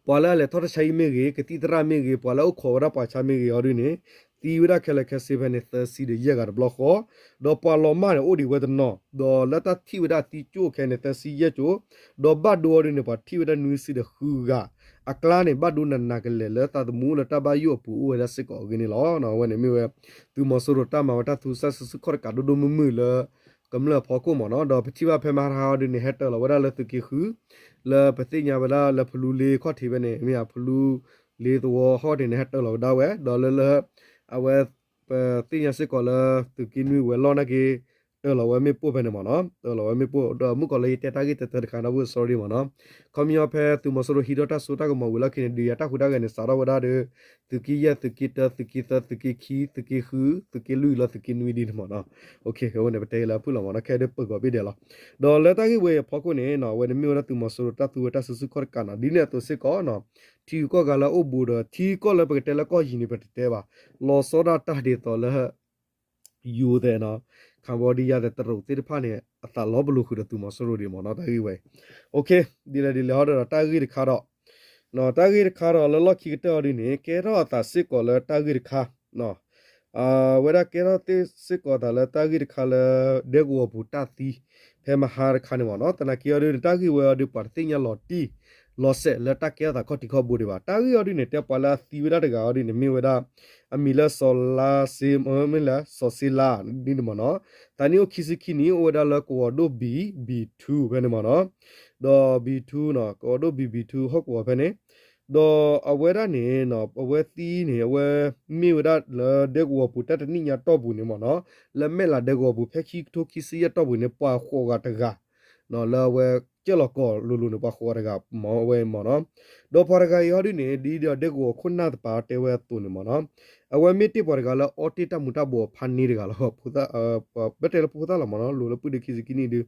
ပှၤလၢအလဲၤထီၣ်တၢ်ဆါဟံၣ်မ့ၢ်ဂ့ၤ, ကသံၣ်သရၣ်မ့ၢ်ဂ့ၤ, ပှၤလၢအအိၣ်ခိးဝဲဒၣ်ပှၤဆါမ့ၢ်ဂ့ၤအီၤဒ်န့ၣ် သံဝဲဒၣ်ခဲလၢာ်ခဲဆ့ဖဲန့ၣ် သၢဆံဒီးယဲၢ်ဂၤတဘျီဃီ, ဒီးပှၤလီၤမၢ်န့ၣ်အိၣ်ဒံးဝဲတနီၤ, ဒီးလၢတၢ်ထံၣ်ဝဲဒၣ်သံကၠိၣ်ခဲန့ၣ် သၢဆံယဲၢ်ကၠိ, ဒီးဘၣ်ဒိအီၤဒ်န့ၣ် ပှၤထံၣ်ဝဲဒၣ်နွံဆံဒီးဃုဂၤ, အကျါန့ၣ် ဘၣ်ဒိနးနးကလဲာ်လၢသးသမူလၢတၢ်ဘၣ်ယိၣ်အပူၤအိၣ်ဝဲဒၣ်စ့ၢ်ကီးအဂ့ၢ်န့ၣ်လီၤ. အဝဲန့ၣ်မ့ၢ်ဝဲ သုးမီၤစိရိၤတၢ်မၤဝဲတၢ်သူစၢ်စုဆူၣ်ခီၣ်တကးဒိၣ်ဒိၣ်မုၢ်မုၢ်လၢ ကမျၢၢ်အဖီခိၣ်မ့ၢ်နီၤ, ဒီးပထံၣ်ဘၣ်ဖဲမဟါတဟါအီၤဒ်န့ၣ် ဟဲတၢၤလီၤဝဲဒၣ်လၢသုးက့ဃု, လၢပသ့ၣ်ညါဝဲဒၣ်လၢဖလူလ့ခီၣ်ထံးဖဲန့ၣ် မ့ၢ်ဧါ ဖလူလ့သဝီဟီၣ်ဒ်န့ၣ် ဟဲတၢၤလီၤကဒါဝဲ, ဒီးလၢလၢ အဝဲ ပသ့ၣ်ညါစ့ၢ်ကီးလၢ သုးက့နွံဝဲၤလီၢ်နာ်က့ တၢၤလီၤဝဲမ့ၣ်ပိၢ်ဖဲန့ၣ်မ့ၢ်နီၤ, တၢၤလီၤဝဲမ့ၣ်ပိၢ် ဒီးမုၣ်ကီၤလၢယတဲတၢ်ဂ့ၢ်တၢတၢတခါဒီပုၢ်ဝဲၢ် sorry မ့ၢ်နီၤ, ခီပညီဖဲသုးမီၤစိရိၤဟံးထီၣ်တၢ်စိတၢ်ကမီၤဝံၤလီၢ်ခံန့ၣ် ဒုးယၤတၢ်ဟူးတၢ်ဂဲၤန့ၣ် စးထီၣ်ဝဲဒၣ်ဒီး သုးက့ယဲၢ် သုးက့တၢ သုးက့သၢ သုးက့ခံ သုးက့ဃု သုးက့လွံၢ်လၢသုးက့နွံဒ်န့ၣ်မ့ၢ်နီၤ, အဝဲန့ၣ် ပတဲလၢအဖုၣ်လီၤမ့ၢ်နီၤ, ခဲဒ်ပၢၤကီးဘ့ၣ်ဒဲးလီၤ. ဒီးလၢတၢ်ဂ့ၢ်ဝဲအံၤအဖီခိၣ်န့ၣ် အဝဲန့ၣ်မ့ၢ်ဝဲဒၣ်သုးမီၤစိရိၤတၢ်သူဝဲတၢ်စုဆူၣ်ခီၣ်တကးနီၤ, ဒ်န့ၣ်အသိးစ့ၢ်ကီး ထံဂုၤကီၢ်ဂၤလၢအအိၣ်ဘူးဒီး ထံကီၢ်လၢပကတဲလၢကီၢ်ယံၤန့ၣ် ပတတဲဘၣ်, လီၤဆီဒၣ်တၢ်ဒ်သိးလၢ ယိၤသဲးနီၤ, Cambodia သဲး တရူးသ့ၣ်တဖၣ်န့ၣ် အသးလီၤပလိာ်ဃုာ်ဒီးသုးမီၤစိရိၤဒ်မ့ၢ်နီၤ တၢ်ဂ့ၢ်ဝဲအံၤ, ဒ်လဲၣ်ဒ်လဲၣ်ဟီဒီးတၢ်ဂ့ၢ်တခါဒီး တၢ်ဂ့ၢ်တခါဒီးလၢလီၢ်ခံကတၢၢ်အီၤဒ်န့ၣ် ကဲထီၣ်အသးစ့ၢ်ကီးလၢတၢ်ဂ့ၢ်တခါ အဝဲဒၣ်ကဲထီၣ်သ့ၣ်စ့ၢ်ကီးသးလၢတၢ်ဂ့ၢ်တခါလၢ ဒဲကဝီၤပူၤတၢ်သံ ဖဲမဟါတခါန့ၣ်မ့ၢ်နီၤ, သနာ်က့အီၤဒ်န့ၣ် တၢ်ဂ့ၢ်ဝဲအီၤဒ်ပှၤတသ့ၣ်ညါလီၤတံၢ်လီၤဆဲးလၢတၢ်ကဲထီၣ်သးခီၣ်ထံးခီၣ်ဘိဒံးဘၣ်, တၢ်ဂ့ၢ်အီၤဒ်န့ၣ် တဲပှၤလၢအသံဝဲဒၣ်တဂၤအီၤဒ်န့ၣ် မ့ၢ်ဝဲဒၣ် အမံၤလၢစီၤလါစ့ မ့ၢ်လၢစီၤစ့လါ ဒ်န့ၣ်မ့ၢ်နီၤ, သးနံၣ်အိၣ်ခံဆံခံနံၣ် အိၣ်ဝဲဒၣ်လၢကဝီၤဒိၣ်ဘံၣ် ဘံၣ်ထူ ဖဲန့ၣ်မ့ၢ်နီၤ, ဒီးဘံၣ်ထူနီၤ ကဝီၤဒိၣ်ဘံၣ် ဘံၣ်ထူဟီၣ်ကဝီၤဖဲန့ၣ်, ဒီးအဝဲဒၣ်န့ၣ် အဝဲသံန့ၣ် အဝဲမ့ၢ်ဝဲဒၣ်လၢဒဲကဝီၤပူၤတၢ်တနံၣ်ညါတီၢ်ပူၤန့ၣ်မ့ၢ်နီၤ, လၢမဲၢ်လးဒဲကဝီၤပူၤဖဲခံကထိခံဆံယဲၢ်တီၢ်ပူၤန့ၣ် ပှၤဃိးဂၤတဂၤ လၢအဝဲကၢၣ်လီၤကီၤလိၤလိၤန့ၣ် ပှၤဃိးဂၤတဂၤမ့ၢ်ဝဲမ့ၢ်နီၤ, ဒီးပှၤတဂၤအံၤဟီဒ်န့ၣ် ဒ်ဒီးဒဲကဝီၤခိၣ်နၢ်တပၤတဲဝဲအသိးန့ၣ်မ့ၢ်နီၤ, အဝဲမ့ၢ်တ့ၢ်ပှၤတဂၤလၢအီတ့ၢ်တၢ်မူၤတၢ်ဘှီးဖးန့ၢ်တဂၤလီၤ, ဘၣ်တဲလၢဖိသၣ်လီၤမ့ၢ်နီၤ, လိၤလၢပုၢ်ဒ့ခံဆံခံနံၣ်ဒုး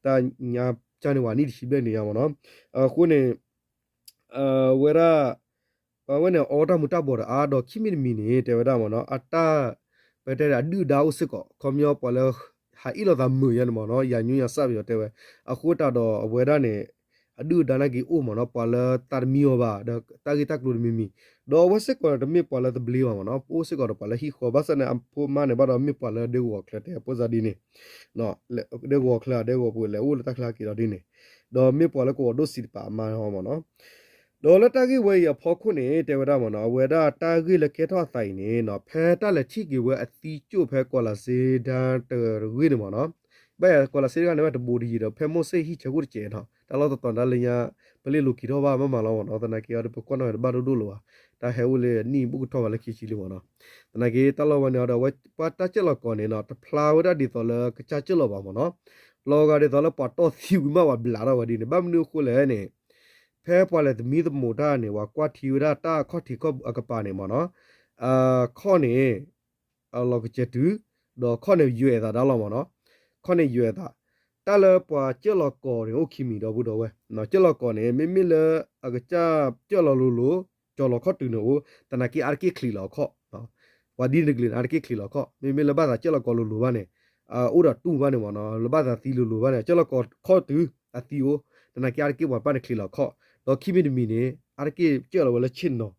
တၢ်ညါကၢ်န့ၢ်ဝဲနံၣ်တဆံဘျဲၣ်န့ၣ်ယါမ့ၢ်နီၤ, အဃိန့ၣ် ဝဲဒၣ် အဝဲန့ၣ်အီတၢ်မူၤတၢ်ဘှီးဒီးအါဒီးခံမံၤတမံၤန့ၣ် တဲဝဲဒၣ်မ့ၢ်နီၤ အတၢ် ပတဲဒၣ်အဒုၣ်အဒါအိၣ်စ့ၢ်ကီး ခီပညီပှၤလၢ ဟးအ့ၣ်လိာ်သးမုာ်ယါန့ၣ်မ့ၢ်နီၤ ယၤညိယၤစၢ်ပယီၤတဲဝဲ အဃိတးဒီးအဝဲဒၣ်န့ၣ် အဒုၣ်အဒါနာ်က့အိၣ်မ့ၢ်နီၤ ပှၤလၢသးတမံအီၤဘၣ် ဒီးတၢ်ဂ့ၢ်တၢ်ကျိၤတမံၤမံၤ ဒီးအဝဲစ့ၢ်ကီးတမ့ၢ်ပှၤလၢသဘျ့ဘၣ်မ့ၢ်နီၤ အိၣ်စ့ၢ်ကီးဒီးပှၤလၢဟံၣ်ဃီ ဘၣ်ဆၣ်န့ၣ် အဖိမါန့ၣ်ဘၣ်ဒီးမ့ၢ်ပှၤလၢဒဲကဝီၤချၢတဲပိၢ်စၢ်ဒ်န့ၣ် ဒဲကဝီၤချၢ ဒဲကဝီၤပူၤလဲၤအိၣ်လၢတၢ်ချၢက့ၤဒီးဒ်န့ၣ် ဒီးမ့ၢ်ပှၤလၢကဝီၤဒိၣ်စံးတပၤအမါဟီမ့ၢ်နီၤ ဒီးလၢတၢ်ဂ့ၢ်ဝဲအံၤအဖီခိၣ်န့ၣ် တဲဝဲဒၣ်မ့ၢ်နီၤ အဝဲဒၣ်တၢ်ဂ့ၢ်လၢကဲထီၣ်အသးအံၤန့ၣ်နီၤ ဖဲတၢ်လဲၤထံၣ်က့ၤဝဲအသံကၠိၣ်ဖဲကီၢ်လၤစ့ဒါတဂ့ၢ်န့ၣ်မ့ၢ်နီၤ ဘၣ်ယၤကီၢ်လၤစ့တဂ့ၢ်န့ၣ် ဘၣ်တဘိတယံၤဒီး ဖဲမိၢ်စ့ၢ်ဟံၣ်ဆၢခိၣ်တစဲးနီၤ တၢ်လီၢ်တတီၤဒၣ်လၢညါ ပလ့ၣ်လိၤက့ၤထီၣ်ဘၣ်မးမးလီၤမ့ၢ်နီၤ သနာ်က့အီၤဒီး ပကွၢ်နီၣ်ဝဲတဘၣ်ဒိၣ်ဒိၣ်လၢၤဘၣ် တၢ်ဟဲအိၣ်လၢနံၣ်ဘူးကထီၣ်ဘၣ်လၢခံဆံလံမ့ၢ်နီၤ သနာ်က့တၢ်လီၢ်ဝဲန့ၣ်အီၤဒီး အဝဲပှၤတၢ်ကၢၢ်လီၤကီးန့ၣ်နီၤ တဖျါဝဲဒၣ်ဒ်သိးလၢကစၢ်ကၢၢ်လီၤဘၣ်မ့ၢ်နီၤ လီၤဂာ်ဒ်သိးလၢပှၤတီၢ်သံဝံၤမး ပှၤဘျးထီၣ်ဝဲဒ်န့ၣ် ဘၣ်မနုၤအဃိလဲၣ်န့ၣ် ဖဲပှၤလဲၤသမံသမိးတၢ်န့ၣ် ပှၤကွၢ်ထံဝဲဒၣ်တၢ်အခီၣ်ထံးခီၣ်အကပၤန့ၣ်မ့ၢ်နီၤ အခီၣ်န့ၣ် အလီၤကစၢၢ်တုၤ ဒီးခီၣ်န့ၣ်ယွဲၤအသးဒၣ်လီၤမ့ၢ်နီၤ ခီၣ်န့ၣ်ယွဲၤအသး တၢ်လၢပှၤကၢၢ်လီၤကီးန့ၣ် အိၣ်ခံမံၤဒီပုၢ်ဒီဝဲၢ် ကၢၢ်လီၤကီးန့ၣ် မ့မ့ၢ်လၢအကစၢ်ကၢၢ်လီၤလိၤလိၤ ကၠီၤလီၤခီၣ်တုၤန့ၣ်အိၣ် သနာ်က့အါတက့ၢ်ချံးလီၤအခီၣ် ပှၤဒ်န့ၣ်တကလုာ်န့ၣ် အါတက့ၢ်ချံးလီၤအခီၣ် မ့မ့ၢ်လၢဘၣ်သးကၢၢ်လီၤကီးလိၤလိၤဘၣ်န့ၣ် အိၣ်ဒီးတူၢ်ဘၣ်န့ၣ်မ့ၢ်နီၤ လၢဘၣ်သးသံလိၤလိၤဘၣ်န့ၣ် ကၢၢ်လီၤကီးခီၣ်တုၤအသံအိၣ် သနာ်က့အါတက့ၢ်ပှၤတဖၣ်န့ၣ်ချံးလီၤအခီၣ် ဒီးခံမံၤတမံၤန့ၣ် အါတက့ၢ်ကၢၢ်လီၤဝဲလၢဆ့ၣ်နီၤ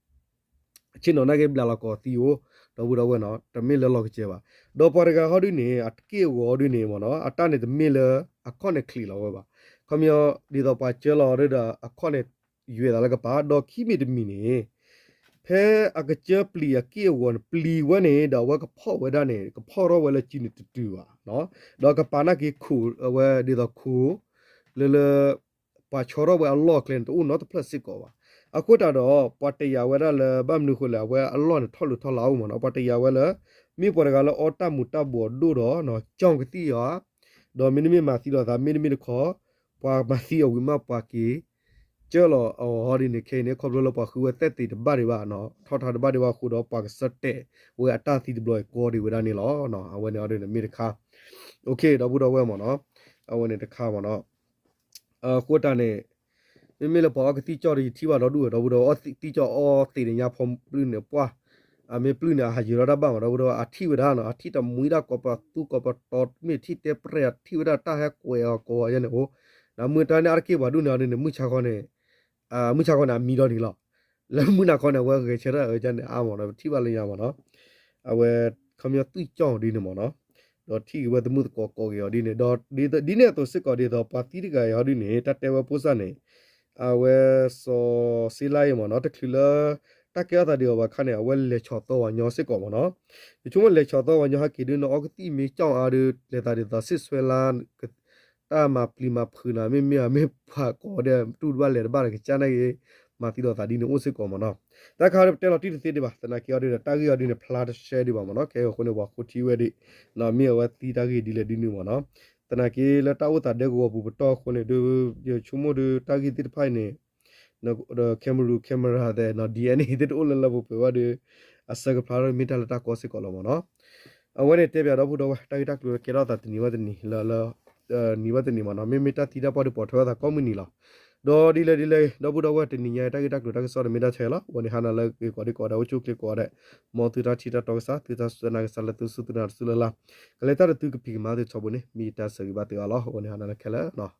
ဆ့ၣ်နီၤနာ်က့ဘျးလီၤကီးသံအိၣ် ဒီပုၢ်ဒီဝဲၢ်နီၤ တမ့ၢ်လၢလီၤကစၢၢ်ဘၣ် ဒီးပှၤတဂၤဟီဒ်န့ၣ် အတက့ၢ်အဂီၤဒ်န့ၣ်မ့ၢ်နီၤ အတၢ်န့ၣ်တမ့ၢ်လၢအခီၣ်န့ၣ်ချံးလီၤဝဲဘၣ် ခီပညီ ဒ်သိးပှၤကၢၢ်လီၤဒီးအခီၣ်န့ၣ် ယွဲၤသးလၢကပၤ ဒီးခံမံၤတမံၤန့ၣ် ဖဲအကစၢ်ပျံၤအက့ၢ်အဂီၤန့ၣ် ပျံၤဝဲန့ၣ် ဒီးအဝဲကဖီၣ်ဝဲဒၣ်န့ၣ် ကဖီၣ်ထီၣ်ဝဲလၢစုန့ၣ်တတုၤဘၣ် ဒီးကပၤနာ်က့ခိးဝဲဒ်သိးခိး လၢလၢ ပှၤဆီထီၣ်ဝဲအလီၢ်အကျဲန့ၣ် တအိၣ်နီတဖျၢၣ်စ့ၢ်ကီးဘၣ်. အဃိသတးဒီး ပှၤတယာ်ဝဲဒၣ်လၢ ဘၣ်မနုၤဃိလဲၣ် အဝဲအလီၢ်န့ၣ်ထီၣ်လူၤထီၣ်လၢအအိၣ်မ့ၢ်နီၤ, ပှၤတယာ်ဝဲလၢ မ့ၢ်ပှၤတဂၤလၢအီတၢ်မူၤတၢ်ဘှီးဒိၣ်ဒီး ကၠီကသံၣ်အီၤ, ဒီးမ့တမ့ၢ်မၤသံလိာ်သး မ့တမ့ၢ်တခီ ပှၤမၤသံအီၤဝံၤမး ပှၤက့ၤ ကၢၢ်လီၤအီၤဒ်န့ၣ်ခဲအံၤန့ၣ် ခီဖျိလၢပှၤဃုဝဲသဲၣ်သ့ၣ်တဘၣ်ဒံးဘၣ်နီၤ, ထီၣ်ထါတဘၣ်ဒံးဘၣ်အဃိဒီး ပှၤကဆၢတဲာ်ဝဲအတၢ်သံတဘျီအံၤကီဒံးဝဲဒၣ်န့ၣ်လီၤ. အဝဲန့ၣ်အီၤဒ်န့ၣ်မ့ၢ်တခါ, ဒီပုၢ်ဒီဝဲၢ်မ့ၢ်နီၤ, အဝဲန့ၣ်တခါမ့ၢ်နီၤ, အဃိတၢ်န့ၣ် မ့မ့ၢ်လၢပှၤအီကသံၣ်ကၠီၣ်ဒီး ယထံၣ်ဘၣ်ဒီဒူၣ်ဝဲ ဒီပုၢ်ဒီဝဲၢ်, အီသံၣ်ကၠီၣ်အီသံးန့ၣ်ညါဖီပျုၢ်န့ၣ် ပှၢ်, အမ့ၢ်ပျုၢ်န့ၣ် အဟးယၢၤထီၣ်တၢ်ဘၣ်မး ဒီပုၢ်ဒီဝဲၢ်, အထံၣ်ဝဲဒၣ်နီၤ, အထံၣ်တမှံဒၣ်ကိးပသူကိးပတီၤ မ့ၢ်ထံၣ်တဲပြဲၢ် အထံၣ်ဝဲဒၣ်တၢ်ဟဲကွဲးအီၤကိးအီၤယဲန့ၣ်အိၣ်, ဒီးမုၢ်တၢ်န့ၣ် အါတက့ၢ်ပှၤဒူၣ်န့ၣ်အီၤဒ်န့ၣ် မုၢ်ဆါခီန့ၣ် မုၢ်ဆါခီန့ၣ် အမံဒီနံၤလီၤ. လၢမုၢ်နၤခီန့ၣ် အဝဲဂဲၤဆၢထၢၣ်အၢယဲန့ၣ်အါမးနီၤ, ပထံၣ်ဘၣ်လၢညါမးနီၤ, အဝဲ ခီပညီသံၣ်ကၠီၣ်ဒ်န့ၣ်မးနီၤ, ဒီးထံၣ်က့ၤဝဲသမုၣ်သကိးကိးက့ၤအီၤဒ်န့ၣ်, ဒီးဒ်န့ၣ်အသိးစ့ၢ်ကီးဒ်သိး ပှၤသံတဂၤအံၤဟီဒ်န့ၣ် တၢ်တဲဝဲဖိစၢ်န့ၣ် အဝဲစီၤစ့လါအံၤမးနီၤ တချုးလၢ တၢ်ကဲထီၣ်သးဒ်အီၤဘၣ်ခါန့ၣ် အဝဲလဲၤဆီၣ်သီဝဲညီစ့ၢ်ကီးမးနီၤ, ယဆိကမိၣ်လဲၤဆီၣ်သီဝဲညီဟဲက့ၤဒ်န့ၣ် အီကသံၣ်မ့ၢ်ကၠီၣ်အါဒီး လဲၤသးဒ်သိးစ့ၢ်စွဲလါ တၢ်မၤပျံၤမၤဖုးနၤ မ့မ့ၢ်အမ့ၢ်ပှၤကိးဒီး တူၢ်တဘၣ်လဲၤတဘၣ်ဒီးကစၢ်န့ၣ်ဂ့ၤ မၤသံဒိးသးဒ်န့ၣ်အိၣ်စ့ၢ်ကီးမးနီၤ, တၢ်ခါဒီးပတဲလီၤတံၢ်တသ့ဒံးဘၣ် သနာ်က့အီၤဒ်ဒီး တၢ်ဂ့ၢ်အီၤဒ်န့ၣ် ဖျါတရှဲဒံးဘၣ်မးနီၤ, ခဲအံၤအဃိန့ၣ် ပှၤဃိထံဝဲဒံး မ့ၢ်အဝဲသံတၢ်ဂ့ၢ်ဒ်လဲၣ်ဒ်န့ၣ်မးနီၤ, သနာ်က့လၢတၢ်အိၣ်သးဒဲကဝီၤပူၤပတီၢ်အဃိန့ၣ်ဒီး ယဆိကမိၣ်ဒီး တၢ်ဂ့ၢ်သ့ၣ်တဖၣ်အံၤန့ၣ် ဒီး camera camera သဲးနီၤ DNA သ့ၣ်တအိၣ်လၢလၢပှဲၤပှဲၤဝဲဒီး အဆၢကဖျါထီၣ်မ့ၢ်တၢ်လၢတၢ်ကီစ့ၢ်ကီးလီၤမးနီၤ, အဝဲန့ၣ်တဲပၠးဒီပုၢ်ဒီဝဲၢ် တၢ်ဂ့ၢ်တၢ်ကျိၤကဲထီၣ်သးတနံၤဝဲတနံၤလၢ နံၤဝဲတနံၤမးနီၤ, မ့မ့ၢ်တၢ်သံတၢ်ပှၢ်ဒီးပိာ်ထွဲဝဲသးကိးမုၢ်နံၤလီၤ, ဒီးဒ်လဲၣ်ဒ်လဲၣ် ဒီပုၢ်ဒီဝဲၢ် တနံၤညါတၢ်ဂ့ၢ်တၢ်ကျိၤတၢ်ကစီၣ်န့ၣ်မ့ၢ်ဒၣ်ထဲလီၤ, အဝဲန့ၣ်ဟါနၤလၢဂ့ၤကိးဒံကိးဒဲး အိၣ်ဆူၣ်အိၣ်ချ့ကိးဂၤဒဲး, မ်သုတၢ်ထံၣ်တၢ်တီကစၢ် သုတၢ်စူၢ်တၢ်နာ်ကစၢ်လၢသုစူၢ်သုနာ်တစူၢ်လၢ်လၢ်, ကလဲၤတၢ်ဒီးသုကဖံးကမၤသုထီဘိန့ၣ် မ့ၢ်ယတၢ်ဆၢဂ့ၤဘၣ်သုအါလီၤ, အဝဲန့ၣ်ဟါနၤလၢခဲလၢာ်